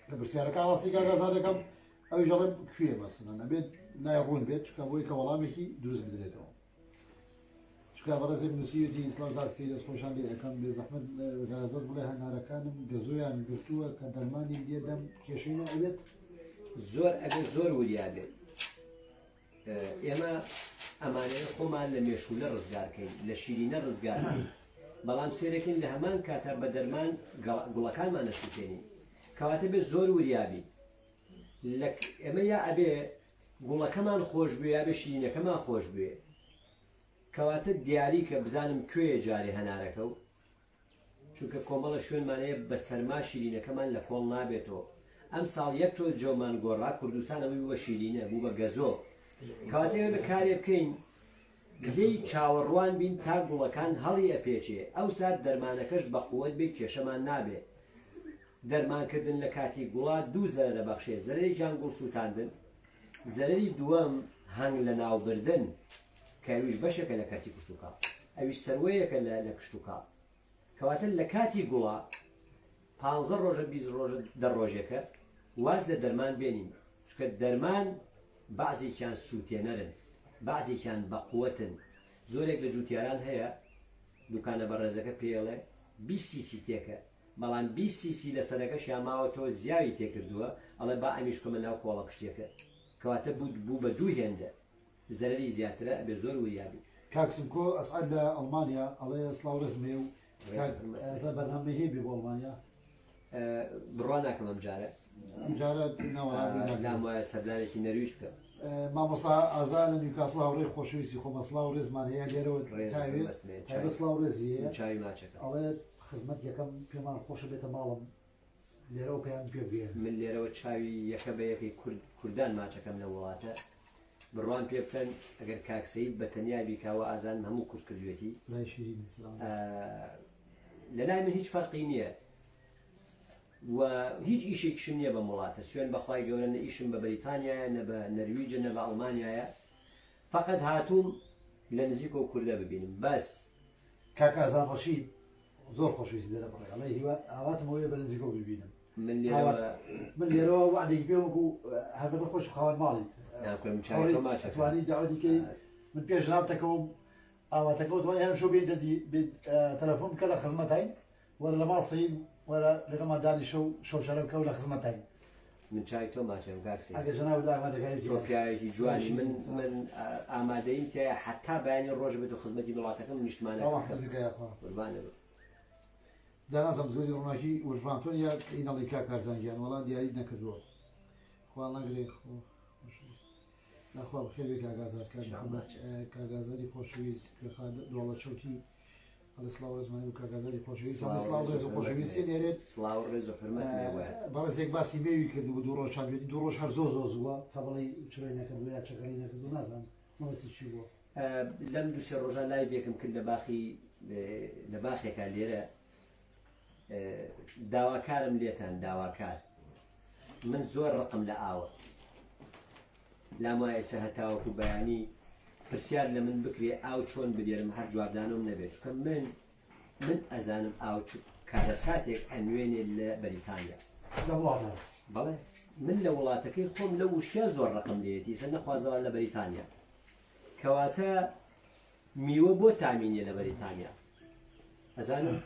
لە پرسیارەکە ڕاستی کاک ئازاد دەکەم ئەویش ئەڵێم کوێ مەسەلەن ئەبێت لای ڕوون بێت چکە بۆی کە وەڵامێکی دروست بدرێتەوە چکا بەڕێزێک نووسیویەتی سڵاو کاک سەید دەست خۆشان لێ ئەکەم بێ زەحمەت گەرەزەت بڵێ هەنارەکانم گەزۆیان گرتووە کە دەرمانی لێ دەم کێشەی نەئەبێت؟ زۆر ئەبێ زۆر وریا بێت ئێمە ئەمانەیە خۆمان لە مێشولە ڕزگار کەین لە شیرینە ڕزگار کەین بەڵام سێرەکەین لە هەمان کاتا بە دەرمان گوڵەکانمان نەسووتێنین کەواتە بێ زۆر وریا بین لە ئێمە یا ئەبێ گوڵەکەمان خۆش بوێ یا بێ شیرینەکەمان خۆش بوێ کەواتە دیاری کە بزانم کوێیە جارێ هەنارەکە و چونکە کۆمەڵە شوێنمان هەیە بە سەرما شیرینەکەمان لە کۆڵ نابێتەوە ئەمساڵ یەک تۆز جەومان گۆڕا کوردستان ئەوەی بوو بە شیرینە بوو بە گەزۆ کەواتە ئێمە بە کارێ بکەین لێی چاوەڕوان بین تا گوڵەکان هەڵی ئەپێچێ ئەوسا دەرمانەکەش بە قوەت بێ کێشەمان نابێ دەرمان کردن لە کاتی گوڵا دوو زەرەر ئەبەخشێ زەرەرێکیان گوڵ سووتاندن زەرەری دووەم هەنگ لەناوبردن کە ئەویش بەشێکە لە کەرتی کشتوکاڵ ئەویش سەروەیەکە لە لە کشتوکاڵ کەواتە لە کاتی گوڵا پانزە ڕۆژە 20 ڕۆژە دە ڕۆژێکە واز لە دەرمان بێنین چونکە دەرمان بەعزێکیان سووتێنەرن بەعزێکیان بەقوەتن زۆرێک لە جوتیاران هەیە دوکانە بەڕێزەکە پێڵێ 20 سیسی تێکە بەڵام 20 سیسی لەسەرەکەشیا ماوەتەوە زیاوی تێکردووە ئەڵێ با ئەمیش بکەمە ناو کۆڵە پشتێکە کەواتە بوو بە دوو هێندە زەرەری زیاترە ئەبێ زۆر وریا بی. کاک سمکۆ ئەسعەد لە ئەڵمانیا ئەڵێ سڵاو ڕێزم هەیە و کاک ئازاد بەرنامەی هەیە بێ بۆ ئەڵمانیا؟ بڕوا ناکەم ئەم جارە. ئەم جارە ناوەڵا بێ ناکەم. لام وایە سەردانێکی نەرویج بکەم. مامۆستا ئازا لە نیوکاسڵ هاوڕێی خۆشەویستی خۆمە سڵاو ڕێزمان هەیە لێرەوە ڕێز و تاوێ حورمەتم هەیە. تایبەت سڵاو ڕێزی هەیە چاوی ماچەکەم. ئەڵێت خزمەت یەکەم پێمان خۆشە بێتە ماڵم لێرەوە پەیام پێ بگەیەنن. من لێرەوە چاوی یەکە بە یەکەی کورد کوردان ماچەکەم لەم وڵاتە بڕوام پێ بکەن ئەگەر کاک سەید بە تەنیا بیکا وا ئازانم هەموو کورد کردوێتی لای شیرینم سلام. لە لای من هیچ فەرقی نییە و هیچ ئیشێکیشم نییە بەم وڵاتە سوێن بەخوای گەورە نە ئیشم بە بەریتانیایە نە بە نەرویجە نە بە ئەڵمانیایە فقط هاتووم لە نزیکەوە کوردە ببینم بەس. کاک ئازان ڕەشید زۆر خۆشەویستی دەرەبڕێ ئەڵێ هیوا ئاواتم ئەوەیە بە نزیکەوە ببینم من لێرەوە من لێرەوە وعدێکی پێ وەکو هەربەتە خۆش خاوەن ماڵیت ناکورم چاوی تۆ ماچەکەم. توانی داوەتی کەی من پێش جنابتەکەوم ئاواتەکەوە توانی هەم شەو بێیتە دی بێت تەلەفۆن بکە لە خزمەتاین وەرە لە ماڵ سەید وەرە لەگەڵمان دانیشە و شەو شەرە بکە و لە خزمەتاین من چاوی تۆ ماچەکەم کاک سەید. ئەگەر جەنابت ئامادەکاری تۆ پیاوێکی جوانی من من ئامادەییم تیایە حەتا بەیانی ڕۆژ بێت و خزمەتی وڵاتەکەم و نیشتمانەکەم تەواو بکەم. حەزەکە یاخوا. قوربانت بم. جا نازانم زۆری ڕووناکی ولفرانتۆن یا ئینەڵی کاک کارزان گیان وەڵا دیاریت نەکردووە خوا نەگرێ خۆ یاخوا بەخێر بێ کاک ئازاد کاک محەممەد کاک ئازادی خۆشەویست کوێخا دۆڵە چەوتی ئەڵێ سڵاو ڕێزمان و کاک ئازادی خۆشەویست هەموو سڵاو ڕێز و خۆشەویستی نێرێت سڵاو ڕێز و حورمەت لێ بۆیان. بەڕێزێک باسی مێوی کردبوو دوو ڕۆژ چاندوێتی دوو ڕۆژ هەر زۆر زۆر زووە کە بڵێی چرۆی نەکردووە یا چەکەرەی نەکردووە نازانم مەبەستی چی بووە. لەم دوو سێ ڕۆژە لایڤێکم کرد لە باخی لە باخێکا لێرە داواکارم لێتان داواکار من زۆر ڕقم لە ئاوە لام وایە ئێستا هەتاوەکو بەیانی پرسیار لە من بکرێ ئاو چۆن بدێرم هەر جوابدانەوەم نەبێت چونکە من من ئەزانم ئاو چ کارەساتێک ئەنوێنێ لە بەریتانیا لە وڵاتە بەڵێ من لە وڵاتەکەی خۆم لە وشکیا زۆر ڕقم لێیەتی ئێستا نەخوازەڵا لە بەریتانیا. کەواتە میوە بۆ تامی نیە لە بەریتانیا ئەزانم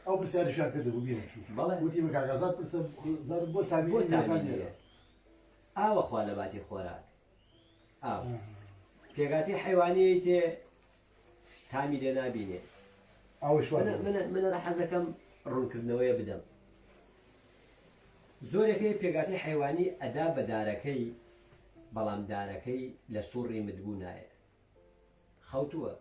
ئەو پرسیاریشیان کردبوو بیرم چوو بەڵێ. وتی بە کاک ئازاد پرسم زانم بۆ تامی بۆ میوەکان تامی نییە نییە ئاوە خوا لە باتی خۆراک ئاو پێکاتی حیوانیی تێ تامی لێ نابینێ ئاوەی شوان من من حەزەکەم ڕوونکردنەوەیە بدەم زۆرێکەی پێکاتی حیوانی ئەدا بە دارەکەی بەڵام دارەکەی لە سوڕی مدبوو نایە خەوتووە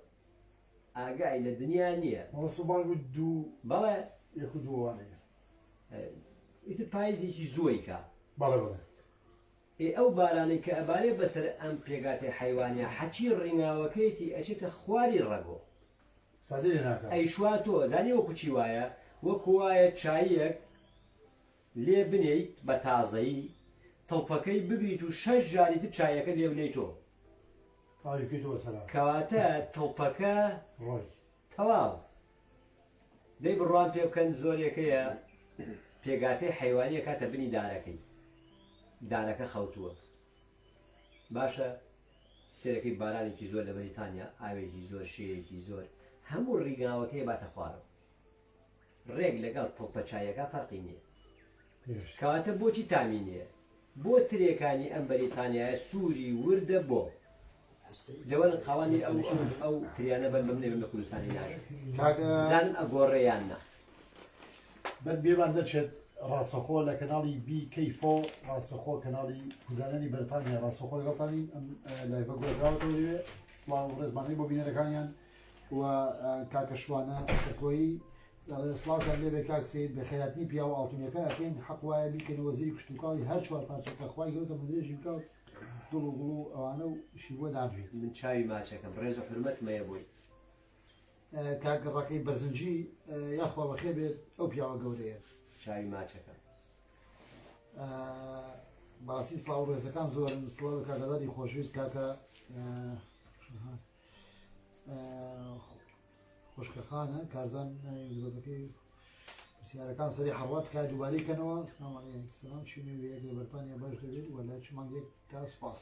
ئاگای لە دنیا نییە. مەبەستم بانگ و دوو بەڵێ. یەک و دوو وانەیە. ئیتر پایزێکی زووەی کا. بەڵێ بەڵێ. ئێ ئەو بارانەی کە ئەبارێ بەسەر ئەم پێگاتەی حەیوانیا حەچی ڕیناوەکەیەتی ئەچێتە خواری ڕەگۆ. سادەی لێ ناکا. ئەیشوا تۆ زانی وەکو چی وایە؟ وەکو وایە چاییەک لێ بنێیت بە تازەیی تڵپەکەی بگریت و شەش جاری تر چایەکە لێ بنێیتۆ. کەواتە تڵپەکە ڕۆی. تەواو. دەی بڕوام پێ بکەن زۆرێکەیە پێگاتەی حەیوانی ئەکاتە بنی دارەکەی دارەکە خەوتووە باشە سێرەکەی بارانێکی زۆر لە بەریتانیا ئاوێکی زۆر شێیەکی زۆر هەموو ڕیگاوەکەی باتە خوارەوە ڕێک لەگەڵ تڵپە چایەکە فەرقی نییە کەواتە بۆچی تامی نییە؟ بۆ ترێکانی ئەم بەریتانیایە سووری وردە بۆ؟ دەوەرن قەڵەمی ئەو ئەو ئەو تریانە بەن بەم نەبم لە کوردستانی ناژم کاکە زانم ئەگۆڕێ یان نا. بەر بێمان نەچێت ڕاستەخۆ لە کەناڵی بی کەی فۆ ڕاستەخۆ کەناڵی کوردانانی بەریتانیا ڕاستەخۆ لەگەڵتانین ئەم live ە گوازراوەتەوە لەوێ سڵاو و ڕێزمانەی بۆ بینەرەکانیان و کاکە شوانە سەکۆیی دەڵێ سڵاوتان لێبێ کاک سەید بەخێراتنی پیاوە ئاڵتونیەکە ئەکەین حەق وایە بیکەنە وەزیری کشتوکاڵی هەر چوار پارچەکە خوای گەورە تەمەندرێژی بکا و دڵ و گوڵ و ئەوانە و شی بۆ دابنێت. من چاوی ماچەکەم ڕێز و حورمەتم هەیە بۆی. کاک ڕەقیب بەرزنجی یاخوا بەخێر بێت ئەو پیاوە گەورەیە. چاوی ماچەکەم. بەڕاستی سڵاو و ڕێزەکان زۆرن سڵاو لە کاک ئازادی خۆشەویست کاکە خوشکەخانە کارزان ناوی مزگەوتەکەی پرسیارەکان سەری حەڕوا تکایە دووبارەی کەنەوە سلام علیک سلام چی نوێیەک لە بەرتانیا باش دەبێت و لە چ مانگێک تا سپاس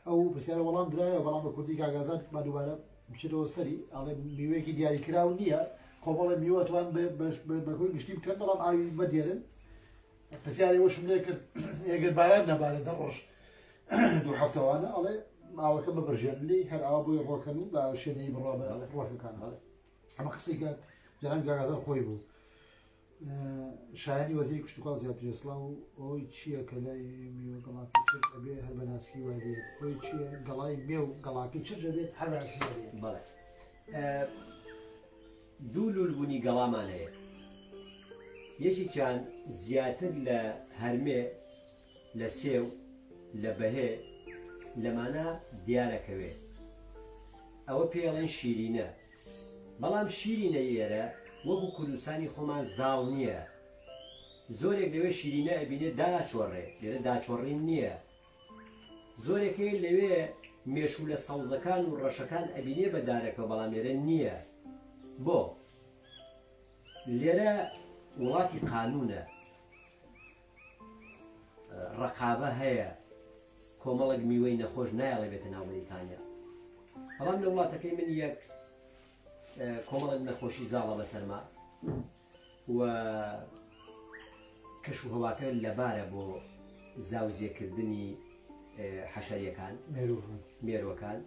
ئەو پرسیارە وەڵام درایەوە بەڵام بە کوردی کاک ئازاد با دووبارە بچێتەوە سەری ئەڵێ میوەیەکی دیاریکراو نییە کۆمەڵە میوە توان بە کۆی گشتی بکەن بەڵام ئاوی مەدێرن پرسیاری ئەوەشم لێ کرد ئێگەر باران نەبارێت 10 ڕۆژ 2 هەفتەوانە ئەڵێ ئاوەکە ببرژێن لێی هەر ئاوا بۆی ڕۆکەن و بە شێنەی بڕوا بە ڕۆکەکان ئەمە قسەی کە جەناب گاگازار خۆی بوو شایانی وەزیری کشتوکاڵ زیاترێ سڵاو ئەوی چییە کە لای میوە گەڵاکەی چرچ ئەبێ هەر بە ناسکی وا دێت ئەوی چییە گەڵای مێو گەڵاکەی چرچ ئەبێت هەر بە ناسکی وا دێت بەڵێ دوو لوولبوونی گەڵامان هەیە یەکێکیان زیاتر لە هەرمێ لە سێو، لە بەهێ، لەمانە دیارەکەوێ. ئەوە پێی ئەڵێن شیرینە. بەڵام شیرینەی ئێرە وەکو کوردستانی خۆمان زاڵ نییە. زۆرێک لەوێ شیرینە ئەبینێ داچۆڕێ، لێرە داچۆڕین نییە. زۆرێک هەیە لەوێ مێشوولە سەوزەکان و ڕەشەکان ئەبینێ بە دارەکەوە بەڵام لێرە نییە. بۆ؟ لێرە وڵاتی قانوونە. ڕەقابە هەیە کۆمەڵێک میوەی نەخۆش نایەڵێ بێتە ناو بەریتانیا بەڵام لە وڵاتەکەی من یەک کۆمەڵێک نەخۆشی زاڵە بەسەرما و کەش و هەواکە لەبارە بۆ زاوزێکردنی حەشەریەکان مێروەکان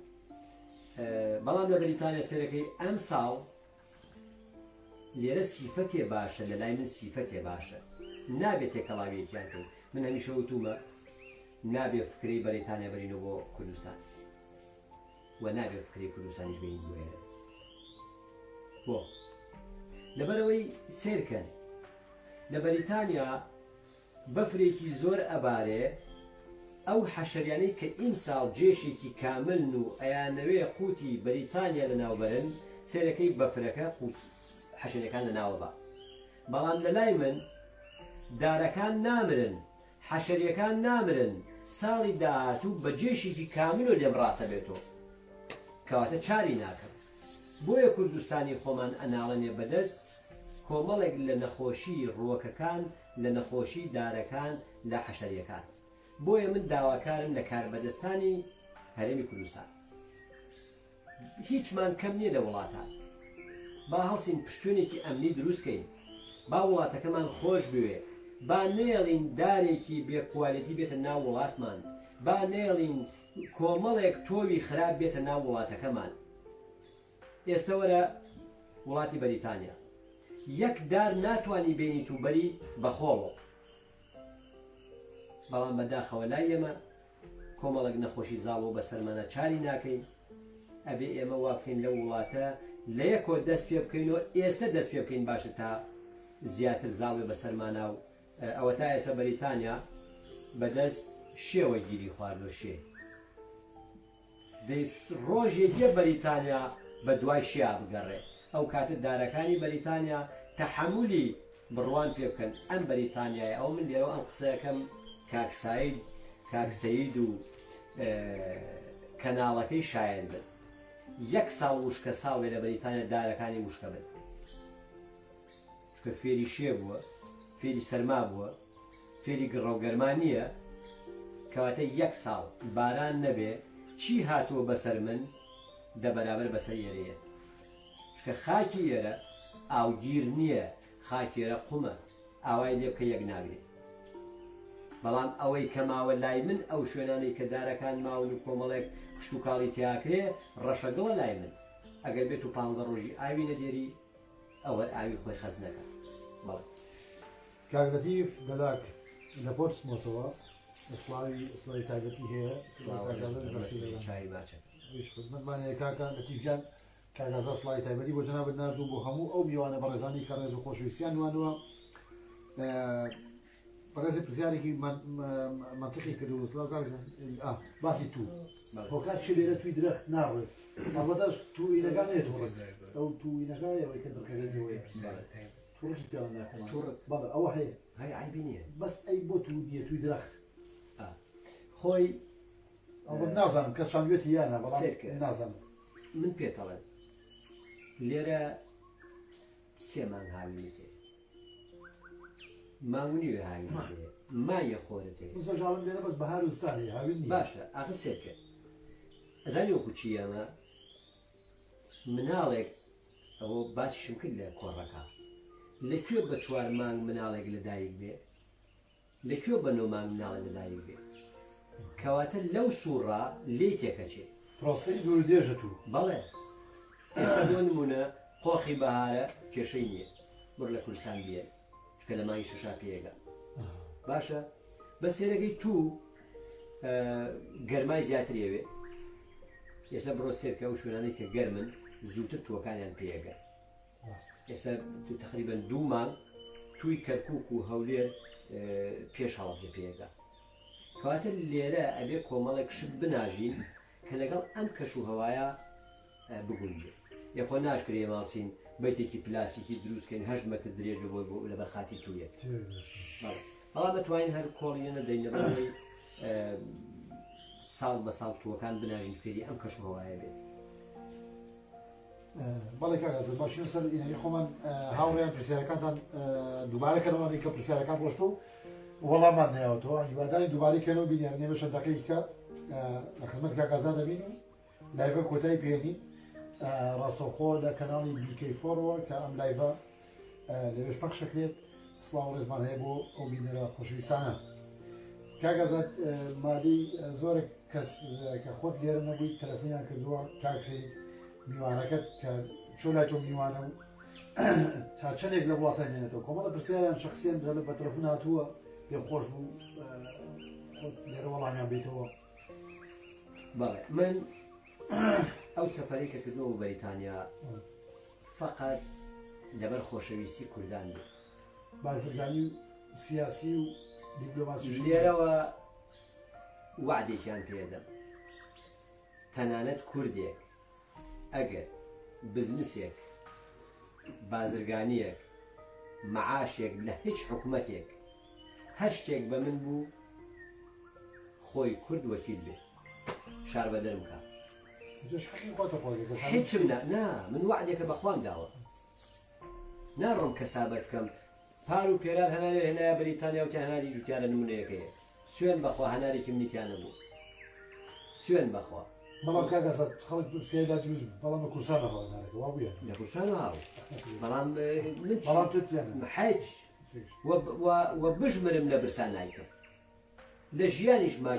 بەڵام لە بەریتانیا سەرەکەی ئەم ساڵ لێرە سیفەتێ باشە لە لای من سیفەتێ باشە نابێ تێکەڵاویەکیان کەین من هەمیشە وتومە نابێ فکرەی بەریتانیا بەرینەوە بۆ کوردستان و نابێ فکرەی کوردستانیش بێنین بۆ ئێرە بۆ لەبەرەوەی سێرکەن لە بەریتانیا بەفرێکی زۆر ئەبارێ، ئەو حەشەریانەی کە ئیمساڵ جێشێکی کاملن و ئەیانەوێ قوتی بەریتانیا لەناوبەرن، سەیرەکەی بەفرەکە قوت حەشەریەکان لەناوەبا. بەڵام لەلای من دارەکان نامرن، حەشەریەکان نامرن، ساڵی داهاتوو بە جێشێکی کاملۆ لێم ڕاسەبێتۆ. کەواتە چاری ناکەم. بۆیە کوردستانی خۆمان ئەناڵێنێ بەدەست کۆمەڵێک لە نەخۆشی ڕووەکەکان لە نەخۆشی دارەکان لە حەشەریەکان بۆیە من داواکارم لە کاربەدەستانی هەرێمی کوردستان. هیچمان کەم نییە لە وڵاتان. با هەڵسین پشتوێنێکی ئەمنی دروست کەین. با وڵاتەکەمان خۆش بوێ. با نەیەڵین دارێکی بێ کوالێتی بێتە ناو وڵاتمان. با نەیەڵین کۆمەڵێک تۆوی خراپ بێتە ناو وڵاتەکەمان. ئێستە وەرە وڵاتی بەریتانیا. یەک دار ناتوانی بێنیت و بەری بە خۆڵۆ. بەڵام بە داخەوە لای ئێمە کۆمەڵێک نەخۆشی زاڵ بوو بەسەرمانا چاری ناکەین ئەبێ ئێمە وا بکەین لەو وڵاتە لە یەکۆ دەست پێ بکەین و ئێستە دەست پێ بکەین باشە تا زیاتر زاڵ بێ بەسەرمانا و ئەوەتا ئێستا بەریتانیا بەدەست شێوە گیری خواردوە شێ. دەی ڕۆژێ دێ بەریتانیا بە دوای شێا بگەڕێ. ئەو کاتە دارەکانی بەریتانیا تەحەمولی بڕوام پێ بکەن ئەم بەریتانیایە ئەوە من لێرەوە ئەم قسەیەکەم کاک ساید کاک سەید و کەناڵەکەی شایەد بن. یەک ساڵ وشکە ساڵ بێ لە بەریتانیا دارەکانی وشکە بن. چونکە فێری شێ بووە، فێری سەرما بووە، فێری گڕە و گەرما نییە، کەواتە یەک ساڵ باران نەبێ چی هاتووە بەسەر من دە بەرابەر بەسەر ئێرە یەت. چونکە خاکی ئێرە ئاوگیر نییە، خاکی ئێرە قومە، ئاوای لێ بکە یەک ناگرێ. بەڵام ئەوەی کە ماوە لای من ئەو شوێنانەی کە دارەکان ماون و کۆمەڵێک کشتوکاڵی تیاکرێ ڕەشەگڵە لای من. ئەگەر بێت و پانزە ڕۆژی ئاوی نەدێری ئەوەر ئاوی خۆی خەز نەکا. بەڵێ. کاک لەتیف دەلاک لە پۆرتسمۆسەوە سڵاوی سڵاوی تایبەتی هەیە سڵاو کاک ئازاد ڕێز باسی لە دەکەم. چاوی ماچەکەم. ئەویش خزمەتمان هەیە کاکە لەتیف گیان کاک ئازاد سڵاوی تایبەتی بۆ جەنابت ناردوو بۆ هەموو ئەو میوانە بەڕێزانەی کە ڕێز و خۆشەویستیان نواندووە. بەڕێزی پرسیارێکی مەنتقی کرد و سڵاو کاک باسی تو هۆکار چی لێرە توی درەخت ناڕێت ئەڵبەتەش توینەکان نێت ئەو توینەکە ئەوەی کە دڕکەکەی توڕکی پێوە ناخۆمان توڕک. بەڵێ ئەوە هەیە هەی عەیبی نییە. بەس ئەی بۆ تو نییە توی درەخت خۆی ئەڵبەت نازانم کەس چاندوێتی یان نا بەڵام سەیرکە. نازانم من پێتەڵێم لێرە سێ مانگ هاوینت هەیە مانگ و نیوێ هاوینت هەیە مایە خۆرت هەیە من سەرژاڵم لێرە بەس بەهار و زستان هەیە هاوین نییە باشە ئاخر سێرکە ئەزانی وەکو چی ئەمە مناڵێک ئەوە باسیشم کرد لە کۆڕەکە لە کوێ بە چوار مانگ مناڵێک لەدایک بێ لە کوێ بە نۆ مانگ مناڵێک لەدایک بێ کەواتە لەو سوڕە لێی تێکەچێ. پرۆسەی دوور و درێژە توو. بەڵێ ئێستا بۆ نموونە قۆخی بەهارە کێشەی نییە بڕ لە کوردستان بیەن چونکە لە مانگی شەشا پێگا باشە بە سێرەکەی توو گەرمای زیاتر یەوێ ئێستا بڕۆ سێرکە ئەو شوێنانەی کە گەرمن زووتر تووەکانیان پێگە ئێستا تو تقریبا دوو مانگ توی کەرکک و هەولێر پێش هەڵەبجە پێگا کەواتە لێرە ئەبێ کۆمەڵێک شت بناژین کە لەگەڵ ئەم کەش و هەوایە بگونجێ. یەخۆ ناشکرێ ئێمە هەڵسین بەیتێکی پلاستیکی دروست کەین هەشت مەتر درێژ بێ بۆ لەبەر خاتری توویەک. بەڵێ. بەڵام ئەتوانین هەر کۆڵی نەدەین لەبەر ئەوەی ساڵ بە ساڵ تووەکان بناژین فێری ئەم کەش و هەوایە بێت. بەڵێ کاک ئازاد با بچینە سەر ئینەری خۆمان هاوڕێیان پرسیارەکانتان دووبارە کەنەوە کە پرسیارەکان ڕۆشت و وەڵامان نەیاوەتەوە هیواداری دووبارەی کەنەوە بینیان ئێمە چەند دەقەیەکە لە خزمەت کاک ئازاد دەبین و live ە کۆتای پێنین ڕاستەوخۆ لە کەناڵی BK فۆرەوە کە ئەم live ە لەوێش پەخشەکرێت سڵاو ڕێزمان هەیە بۆ ئەو بینەرە خۆشەویستانە کاک ئازاد مالی زۆرێک کەس کە خۆت لێرە نەبووی تەلەفۆنیان کردووە کاک سەید میوانەکەت کە چۆ لای تۆ میوانە و تا چەندێک لە وڵاتە مێنێتەوە کۆمەڵە پرسیاریان شخصیان بە تەلەفۆن هاتووە پێم خۆش بوو خۆت لێرە وەڵامیان بیتەوە. بەڵێ من ئەو سەفەرەی کە کردمەوە بۆ بەریتانیا فقط لەبەر خۆشەویستی کوردان بوو. بازرگانی و سیاسی و دیپلۆماسی لێرەوە وەعدێکیان پێدەم تەنانەت کوردێک ئەگەر بزنسێک بازرگانیەک مەعاشێک لە هیچ حکومەتێک هەر شتێک بە من بوو خۆی کورد وەکیل بێ شاربەدەرم کا. تۆش حەقی خۆتە خۆزگە کەسانی هیچم نا نا من وەعدێکە بە خوام داوە ناڕۆم کەسابەت بکەم پار و پێرار هەنارێ هێنایە بەریتانیا وتیان هەناری جوتیارە نمونەیەکەیە سوێن بەخوا هەنارێکی منی تیا نەبوو سوێن بەخوا. بەڵام کاک ئازاد خەڵک پرسیاری لا دروست بوو بەڵام لە کوردستان هەڵە هەنارەکە وا بوو لە کوردستان هاو بەڵام من بەڵام تێکیان حەج و بژمرم لە برسان نایکەم لە ژیانیشما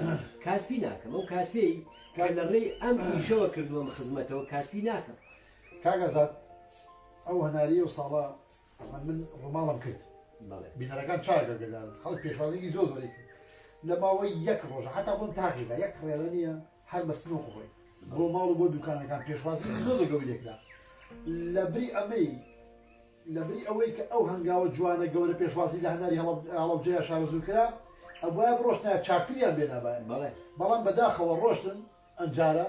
کاسپی ناکەم ئەو کاسپیەی کە لە ڕێی ئەم ئیشەوە کردووەم خزمەتەوە کاسپی ناکەم. کاک ئازاد ئەو هەناری ئەو ساڵە من ڕووماڵم کرد بینەرەکان چاک ئاگادارن خەڵک پێشوازیی زۆر زۆری کرد لە ماوەی یەک ڕۆژە حتا بۆم تاقیگا یەک کڕێرە نییە هەر بە سنوق ڕۆی بۆ ماڵ و بۆ دوکانەکان پێشوازی زۆر زۆر گەوری لێکرا لە بری ئەمەی لەبری ئەوەی کە ئەو هەنگاوە جوانە گەورە پێشوازی لە هەناری هەڵەبجە یا شارەزوور کرا، ئەبوایە بڕۆشتنایە چاکتریان بێنابایە. بەڵام بەداخەوە ڕۆشتن ئەمجارە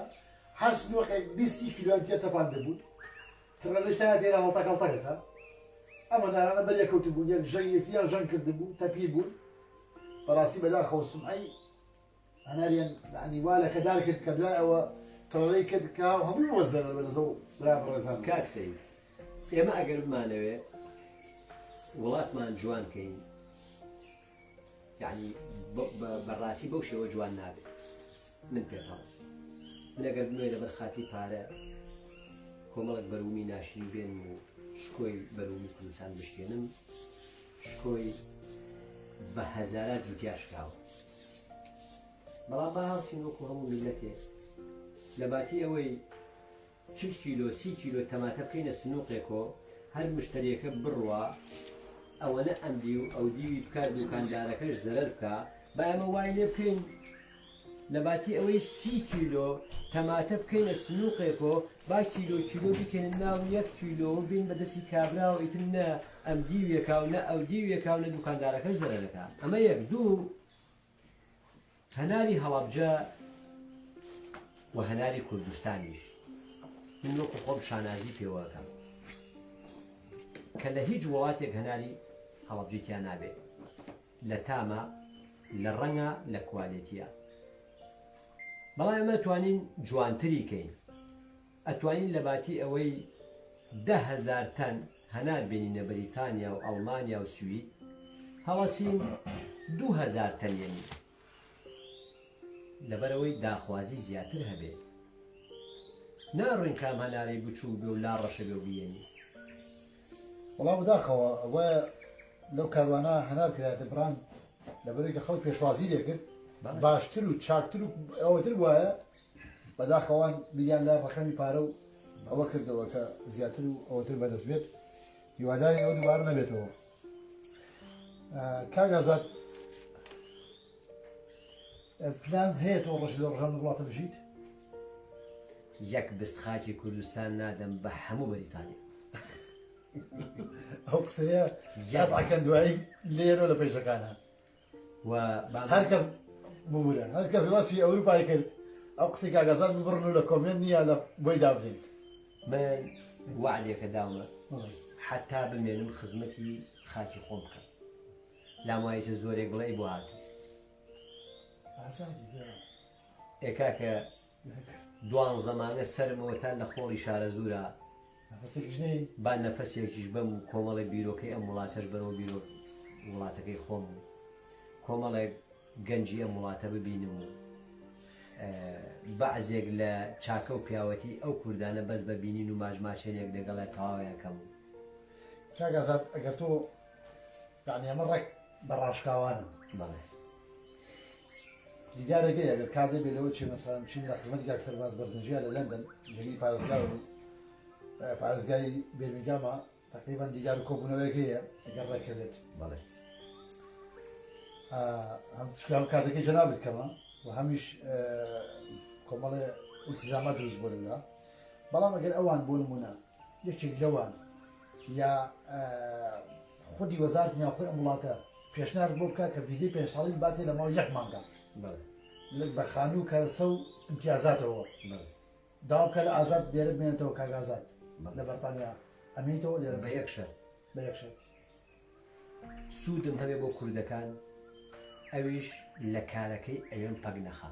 هەر سنوقێک 20 سی کیلۆیان تێ تەپاندبوو، تڕێلەش تایا تێرا هەڵتەک هەڵتەک ئەکا. ئەم هەنارانە بەر یەکەوتبوون، یەک ژەنگ یەکتریان ژەنگ کردبوو، تەپی بوون. بەڕاستی بەداخەوە سومعەی هەناریان یانی وا لەکەدار کرد کە دوای ئەوە تڕەی کرد کە هەمووی بۆ زەرەر بە لەزەو برا بەڕێزان. کاک سەید ئێمە ئەگەر بمانەوێ وڵاتمان جوان کەین یعنی بەڕاستی بەو شێوە جوان نابێت من پێتەڵم من ئەگەر بمەوێ لەبەر خاتی پارە کۆمەڵک بەرومی ناشرین بێنم و شکۆی بەرومی کوردستان بشکێنم شکۆی بە هەزاران جوتیار شکاوە. بەڵام با هەڵسین وەکو هەموو میللەتێک لە باتی ئەوەی 40 کیلۆ 30 کیلۆ تەماتە بکەینە سنوقێکۆ هەر مشتەریەکە بڕوا ئەوەنە ئەم دیو ئەو دیوی بکات دوکاندارەکەش زەرەر بکا با ئێمە وای لێ بکەین لە باتی ئەوەی سی کیلۆ تەماتە بکەینە سنوقێکۆ با کیلۆ کیلۆ بیکەینە ناو یەک کیلۆ و بین بە دەستی کابراوە ئیتر نە ئەم دیوێکا و نە ئەو دیوێکا و نە دوکاندارەکەش زەرەرەکا ئەمە یەک دوو هەناری هەڵەبجە و هەناری کوردستانیش من وەکو خۆم شانازی پێوەکەم کە لە هیچ وڵاتێک هەناری هەڵەبجەی تیا نابێت لە تامە لە ڕەنگە لە کوالێتیە بەڵام ئێمە توانین جوانتری کەین ئەتوانین لە باتی ئەوەی 10,000 تەن هەنار بێنینە بەریتانیا و ئەڵمانیا و سوید هەڵەسین 2000 تەن یەنی لەبەرئەوەی داخوازی زیاتر هەبێ ناڕۆین کام هەنارەی بچووک بێ و لا ڕەشە بێ و بیەنین. وەڵا بەداخەوە ئەوە لەو کاروانە هەنار کرایەتە بڕاند لەبەرەوەی کە خەڵک پێشوازی لێکرد باشتر و چاکتر و ئەوەتر وایە بەداخەوان بیریان لە ڕەقەمی پارە و ئەوە کردەوە کە زیاتر و ئەوەتر بەدەست بێت هیواداری ئەو دووبارە نەبێتەوە کاک ئازاد پلانت هەیە تۆ ڕۆژ لە ڕۆژان لە وڵاتە بژیت؟ یەک بست خاکی کوردستان نادەم بە هەموو بەریتانیا. ئەو قسەیە یادعەکەن دوایی لێرە لە پەیژەکانە و هەر کەس ببورە هەر کەس باسی ئەوروپای کرد ئەو قسەی کاک ئازاد ببڕن و لە comment نییە لە بۆی دابنێن. من وەعدێکە داومە حەتا بمێنم خزمەتی خاکی خۆم بکەم. لام وایە زۆرێک بڵێ ئەی بۆ هاتووی. ئازادی برا. ئێ کاکە دوانزە مانگە سەرمەوە تا لە خۆڵی شارەزوورا نەفەسێکیش نەی. با نەفەسێکیش بەم و کۆمەڵێک بیرۆکەی ئەم وڵاتەش بەرەوە بیرۆک وڵاتەکەی خۆم و کۆمەڵێک گەنجی ئەم وڵاتە ببینم و بەعزێک لە چاکە و پیاوەتی ئەو کوردانە بەس بە بینین و ماچماچێنێک لەگەڵیا تەواویان کەم و. کاک ئازاد ئەگەر تۆ یانی ئەمە ڕێک بە ڕاشکاوانە. بەڵێ. دیدارەکەی ئەگەر کات هەبێ لەوە چێ مەسەلەن بچین لە خزمەتی کاک سەرباز بەرزنجیە لە لەندەن جێگری پارێزگار و پارێزگای بێرمینگاما تقریبا دیدار و کۆبوونەوەیەک هەیە ئەگەر ڕێکەوێت بەڵێ هەم چونکە هەم کاتەکەی جەنابت کەمە و هەمیش کۆمەڵێ ئیلتیزامات دروست بۆ لەولا بەڵام ئەگەر ئەوان بۆ نمونە یەکێک لەوان یا خودی وەزارەتی ناوخۆی ئەم وڵاتە پێشنیار بۆ بکات کە ڤیزەی پێنج ساڵی بباتێ لە ماوەی یەک مانگا بە خانوو و کەرەسە و ئیمتیازاتەوە داوا بکە لە ئازاد لێرە بمێنێتەوە کاک ئازاد لە بەرتانیا ئەمێنیتەوە لێرە بە یەک شەرت بە یەک شەرت سوودم هەبێ بۆ کوردەکان ئەویش لە کارەکەی ئەوێم پەک نەخا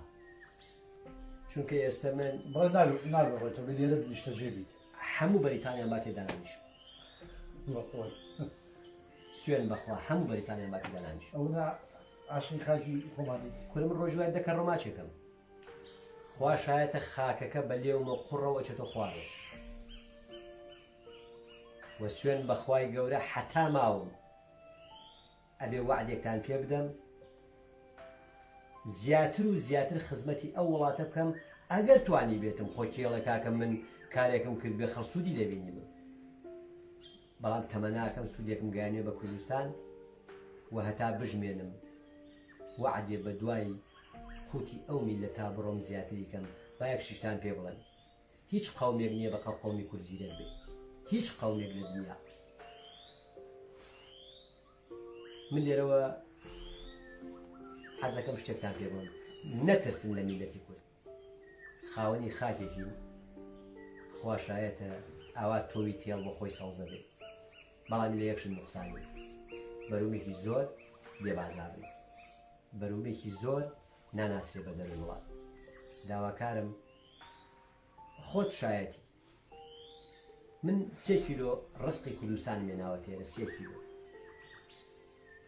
چونکە ئێستا من بەڵێ نابێ نابێ ڕۆیتەوە بێ لێرە نیشتەجێ بیت هەموو بەریتانیان با تێدا نانیشم بەخۆت سوێن بەخوا هەموو بەریتانیان با تێدا نانیشم ئەوە عاشقی خاکی خۆمانیت کورە من ڕۆژی وای دەکە ڕۆماچێکم. خوا شایەتە خاکەکە بە لێومە قوڕەوە ئەچێتە خوارەوە. وە سوێند بە خوای گەورە حەتا ماوم ئەبێ وەعدێکتان پێ بدەم زیاتر و زیاتر خزمەتی ئەو وڵاتە بکەم ئەگەر توانی بێتم خۆ کێڵێ کاکە من کارێکم کرد بێ خەڵ سوودی لێبینی بم بەڵام تەمەناکەم سوودێکم گەیانێ بە کوردستان و هەتا بژمێنم وەعدێ بە دوای قوتی ئەو میللەتا بڕۆم زیاتری کەم با یەک شیشتان پێ بڵێم هیچ قەومێک نییە بە قەو قەومی کورد زیرەک بێ هیچ قەومێک لە دنیا من لێرەوە حەزەکەم شتێکتان پێ بڵێم نەترسن لە میلەتی کورد خاوەنی خاکێکین خوا شایەتە ئاوا تۆوی تێڵ بۆ خۆی سەوزە بێ بەڵام لە یەکشن نوقسانی بەرومێکی زۆر بێ بازاڕن بەرومێکی زۆر ناناسرێ بە دەرو وڵات داواکارم خۆت شایەتی من سێ کیلۆ ڕسقی کوردستانم هێناوە تێرە سێ کیلۆ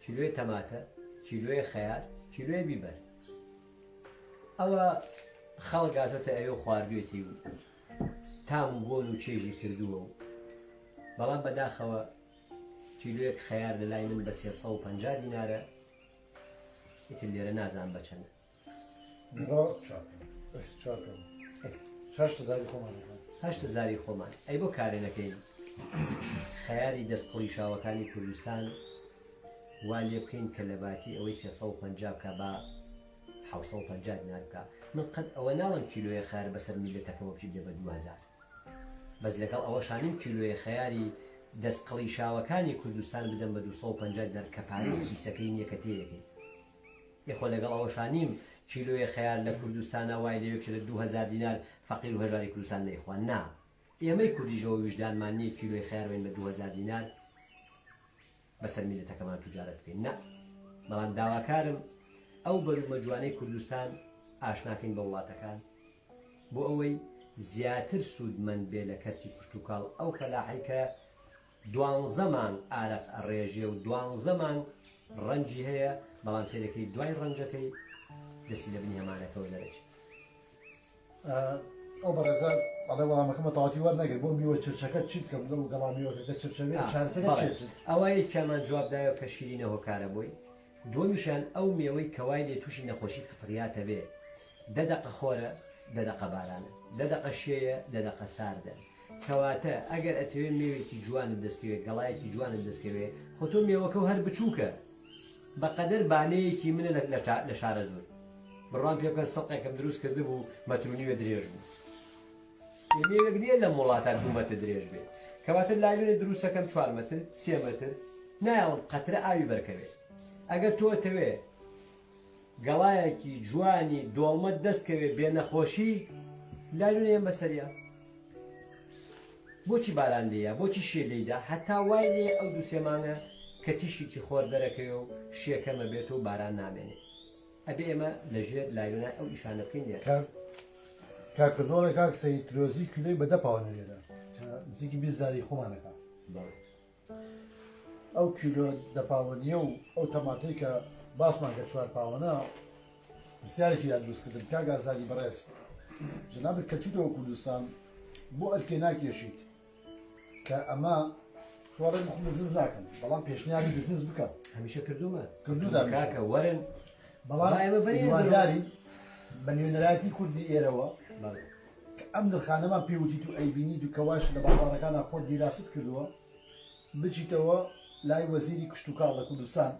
کیلۆی تەماتە کیلۆی خەیار کیلۆی بیبەر ئەوە خەڵک هاتۆتە ئەوێ و خواردوێتی و تام و بۆن و چێژی کردووە و بەڵام بەداخەوە کیلۆیەک خەیار لە لای من بە 350 دینارە ئیتر لێرە نازانم بە چەندە هەشت هەزاری خۆمان ئەی بۆ کارێ نەکەین خەیاری دەست قڵیشاوەکانی کوردستان وا لێ بکەین کە لە باتی ئەوەی 350 بکە با 750 دینار بکە من قەت ئەوە ناڵم کیلۆیە خەیار بەسەر میلەتەکەەوە بچی بێ بە 2000 بەس لەگەڵ ئەوەشانیم کیلۆیە خەیاری دەست قڵیشاوەکانی کوردستان بدەم بە 250 دینار کە پارەی کیسەکەی نییە کە تێیەکەی ئێ خۆ لەگەڵ ئەوەشا نیم کیلۆیە خەیار لە کوردستانا وای لێوێ بچێتە 2000 دینار فەقیر و هەژاری کوردستان نەیخوا نا ئێمەی کوردیش ئەوە ویژدانمان نییە کیلۆی خەیار بەین بە 2000 دینار بەسەر میللەتەکەمان توجارەت بکەین نا بەڵام داواکارم ئەو بەرومە جوانەی کوردستان ئاشناکەین بە وڵاتەکان بۆ ئەوەی زیاتر سوودمەند بێ لە کەرتی کوشتوکاڵ ئەو فەلاحەی کە دوانزە مانگ ئارەق ئەڕێژێ و دوانزە مانگ ڕەنجی هەیە، بەڵام سەیرەکەی دوای ڕەنجەکەی دەستی لە بنی هەمانەکەوە دەرەچێ. ئەو بەڕێزە ئەڵێ وەڵامەکەم بە تەواوەتی وەرنەگرت بۆ میوە چرچەکە چی بکەم لەو گەڵا میوەکەکە چرچە بێ چارەسەری چیە؟ ئەوە یەکیانمان جواب دایەوە کە شیرینە هۆکارە بۆی، دووەمیشیان ئەو مێوەی کە وای لێ تووشی نەخۆشی فطریات ئەبێ دە دەقە خۆرە دە دەقە بارانە دە دەقە شێیە دە دەقە ساردە کەواتە ئەگەر ئەتەوێ مێوێکی جوانت دەستکەوێ گەڵایەکی جوانت دەستکەوێ خۆ تۆ مێوەکەو هەر بچووکە بەقەدەر بانەیەکی منە لە شارەزوور بڕوام پێ بکەن سڵقێکم دروست کردبوو مەتر و نیوێ درێژ بوو مێوێک نییە لەم وڵاتە دوو مەتر درێژ بێ کەواتە لایلۆنێ دروستەکەم چوار مەتر سێ مەتر نایەڵم قەترە ئاوی بەرکەوێ ئەگەر تۆ ئەتەوێ گەڵایەکی جوانی دۆڵمەت دەست کەوێ بێ نەخۆشی لایلۆنێ یەم بەسەریا بۆچی باران لێیە بۆچی شێ لێیدا هەتا وای لێ ئەو دوو سێ مانگە کە تیشکێکی خۆر دەرەکەوێ و شێکەمە بێت و باران نامێنێ ئەبێ ئێمە لەژێر لایلۆنا ئەو ئیشانە بکەین لێرە. کاک کاک کردۆڵێ کاک سەید ترۆزی کیلۆی بە دە پاوەنە لێرە کە نزیکی 20 زاری خۆمانەکە بەڵێ. ئەو کیلۆ دە پاوەنیە و ئەو تەماتەی کە باسمان کە چوار پاوەنە پرسیارێکی لا دروست کردم کاک ئازادی بەڕێز جەنابت کە چوویتەوە کوردستان بۆ ئەرکێ ناکێشیت کە ئەمە تۆ ڕێ خۆم بزنس ناکەم بەڵام پێشنیاری بزنس بکە هەمیشە کردومە کردووتە کاکە وەرن بەڵام با ئێمە بەرین هیوادارین بە نوێنەرایەتی کوردی ئێرەوە بەڵێ. کە ئەم نرخانەمان پێوتیت و ئەیبینیت و کەواش لە بازاڕەکانا خۆت دیراست کردووە بچیتەوە لای وەزیری کشتوکاڵ لە کوردستان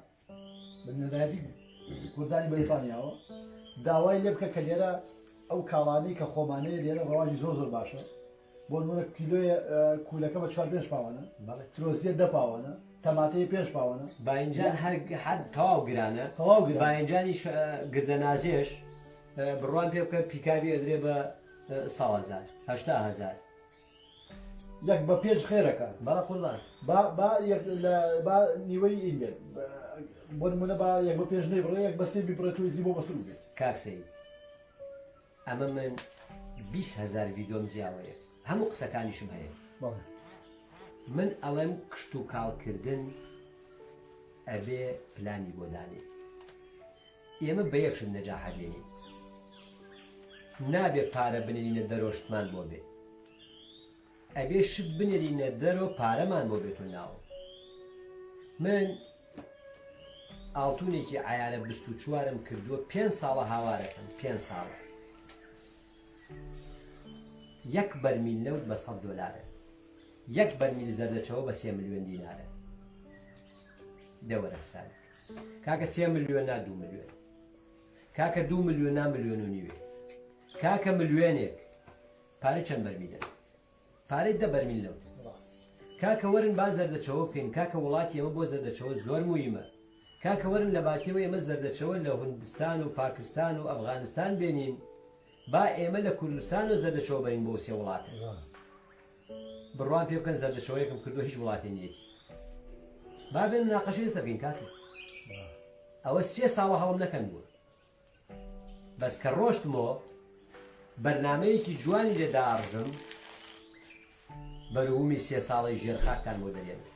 بە نوێنەرایەتی کوردانی بەریتانیاوە داوای لێ بکە کە لێرە ئەو کاڵانەی کە خۆمانەیە لێرە ڕەواجی زۆر زۆر باشە بۆ نمونە کیلۆیە کولەکە بە چوار پێنج پاوانە ترۆزیە دە پاوانە تەماتەیە پێنج پاوانە باینجان هەر هەر تەواو گرانە تەواو گرانە باینجانیش گردەنازێش بڕوان پێ بکە پیکابی ئەدرێ بە ساڵ هەزار 80 هەزار. یەک بە پێنج خێرەکە. بەڵێ قوربان. با با یەک لە با نیوەی ئین بێت بۆ نمونە با یەک بە پێنج نەیبڕێ یەک بە سێ بیبڕێت و ئیتری بۆ مەسروف بێت. کاک سەید ئەمە من 20 هەزار ڤیدۆم زیاوەیە هەموو قسەکانیشم هەیە. بەڵێ. من ئەڵێم کشتوکاڵ کردن ئەبێ پلانی بۆ دانێی. ئێمە بە یەک شت نەجاحە دێنین. نابێ پارە بنێرینە دەرۆ شتمان بۆ بێ. ئەبێ شت بنێرینە دەرۆ پارەمان بۆ بێتۆ ناوە. من ئاڵتونێکی عەیارە بست و چوارم کردووە پێنج ساڵە هاوارەکەم پێنج ساڵە. یەک بەرمیل نەوت بە سەد دۆلارە. یەک بەرمیل زەردەچەوە بە سێ ملیۆن دینارە. دە وەرە حسابی کە. کاکە سێ ملیۆن نا دوو ملیۆن. کاکە دوو ملیۆن نا ملیۆن و نیوێ. کاکە ملیۆنێک پارەی چەند بەرمیلە؟ پارەی دە بەرمیل نەوتە. کاکە وەرن با زەردەچەوە بکەین کاکە وڵاتی ئێمە بۆ زەردەچەوە زۆر مویمە. کاکە وەرن لە باتیەوە ئێمە زەردەچەوە لە هوندستان و پاکستان و ئەفغانستان بێنین با ئێمە لە کوردستانەوە زەردەچەوە بەرین بۆ سێ وڵاتە. بڕوام پێ بکەن زەردەچەوەیەکم کردووە هیچ وڵاتێ نیەتی. با بێن مناقەشەی لەسەر بکەین کاکە. ئەوە سێ ساڵە هەڵم نەکەندووە. بەس کە ڕۆشتمەوە بەرنامەیەکی جوانی لێ داڕژم بەروومی سێ ساڵەی ژێر خاکتان بۆ دەرێنم.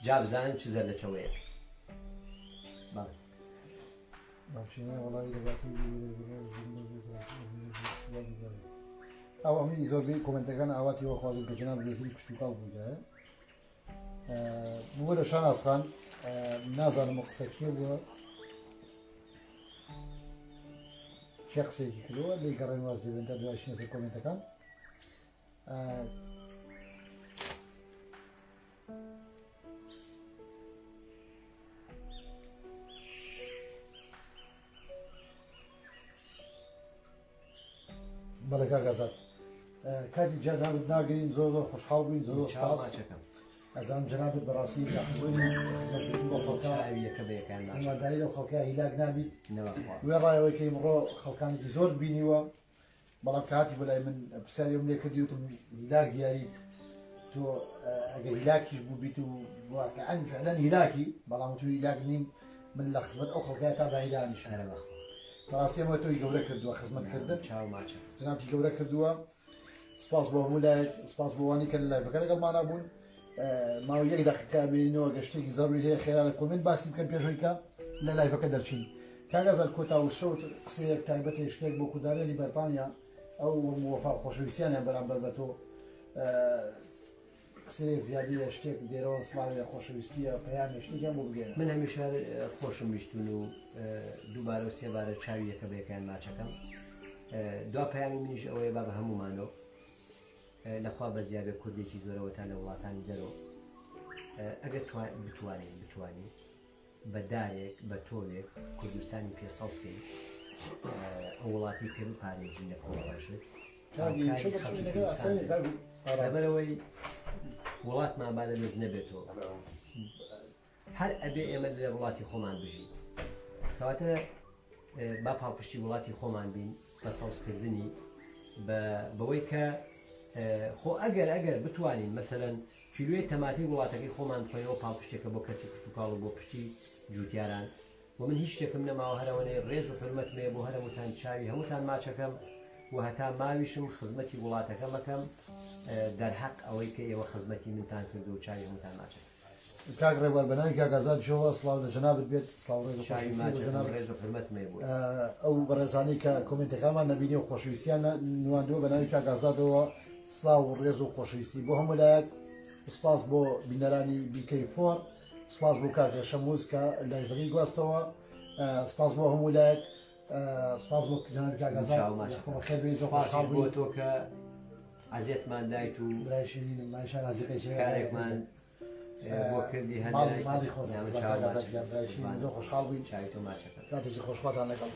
جا بزانن چ زەردەچەوەیەک. بەڵێ. ئەو ئەمی زۆربەی کۆمنتەکان ئاواتی وەخوازن کە جەناب وەزیری کشتوکاڵ بوویدایە بووە شاناز خان نازانم و قسە کێ بووە کێ قسەیەکی کردووە لی گەڕێن واز لێبێن تا دوایشینە سەر کۆمنتەکان بەڵێ کاک ئازاد کاتی جەنابت ناگرین زۆر زۆر خۆشحاڵ بووین زۆر زۆر سپاس ئەزانم جەنابت بەڕاستی لە حزوری خزمەتکردن بۆ خەڵکە چاویەکە بە یەکان ماچ هیواداری لەو خەڵکە هیلاک نابیت نەوەخوا وێڕایەوەی کە ئیمڕۆ خەڵکانێکی زۆر بینیوە بەڵام کە هاتی بۆ لای من پرسیاری ئەوم لێ کردی وتم هیلاک دیاریت تۆ ئەگەر هیلاکیش بووبیت و واقعا فعلا هیلاکی بەڵام وتو هیلاک نیم من لە خزمەت ئەو خەڵکە تا باهیدانیش ئەرە بەخوا بەڕاستی ئەمە تۆی گەورە کردووە خزمەتکردن چاو ماچە جنابی گەورە کردووە سپاس بۆ هەموو لایەک سپاس بۆ وانی کە لە live ەکە لەگەڵمانە بوون ماوە یەک دەقیقە ئەمێنینەوە گە شتێکی زەروری هەیە خێرا لە comment باسی بکەن پێشەوەی کە لە live ەکە دەرچین کاک ئازاد کۆتا وشە و قسەیەک تایبەتێک شتێک بۆ کوردانێنی بەریتانیا ئەو وەفا خۆشەویستیانیان بەرامبەر بە تۆ قسەیە زیادەیە شتێک لێرەوە سڵاویە خۆشەویستیە پەیامێ شتێکیان بۆ بگەێنە. من هەمیشە خۆشم ویستون و دووبارە و سێبارە چاوی یەکە بە یەکەیان ماچەکەم دوا پەیامی منیش ئەوەیە با بە هەموومانەوە لەخوا بەزیابێ کوردێکی زۆرەوە تا لە وڵاتانی دەرەوە ئەگەر بتوانین بتوانین بە دارێک بە تۆوێک کوردستانی پێ سەوز کەین ئەو وڵاتی پێ بپارێزین لە کۆمەڵێژت لەبەرەوەی وڵاتمان با لە دەست نەبێتەوە هەر ئەبێ ئێمە لە وڵاتی خۆمان بژین کەواتە با پاڵپشتی وڵاتی خۆمان بین بە سەوزکردنی بەوەی کە خۆ ئەگەر ئەگەر بتوانین مەسەلەن کیلۆی تەماتەی وڵاتەکەی خۆمان بخۆینەوە پاڵپشتێکە بۆ کەرتی کشتوکاڵ و بۆ پشتی جوتیاران و من هیچ شتێکم نەماوە هەرەوەنەی ڕێز و حورمەتم هەیە بۆ هەرەمووتان چاوی هەمووتان ماچەکەم و هەتا ماویشم خزمەتی وڵاتەکەم ئەکەم دەرهەق ئەوەی کە ئێوە خزمەتی منتان کردو و چاوی هەمووتان ماچەکەم. کاک ڕێبوار بەناوی کاک ئازادیشەوە سڵاو لە جەنابت بێت سڵاو ڕێز و چاوی خۆشەویستی بۆ ماچەکەم جەنابت ڕێز و حورمەتم هەیە بۆت. ئەو بەڕێزانەی کە کۆمێنتەکانمان نەبینی و خۆشەویستیان نواندووە بەناوی کاک ئازادەوە سڵاو و ڕێز و خۆشەویستی بۆ هەموو لایەک سپاس بۆ بینەرانی BK4 سپاس بۆ کاک شەموز کە live ەکەی گواستەوە سپاس بۆ هەموو لایەک سپاس بۆ جەنابی کاک ئازاد چاو ماچەکەم. خۆ بەخێر بێی زۆر سوپاسیش خۆشحاڵ بۆ بووین تۆ کە عەزێتمان دایت و برای شیرینم مای شانازی قەیچەکە کارێکمان بۆ کردی هەر ماڵی ماڵی خۆت نامە کاک چاو ئازاد ماچەکەم. گیان برای شیرینم زۆر خۆشحاڵ بووین چاوی تۆ ماچەکەم. کاتێکی خۆشخواتان لەگەڵ.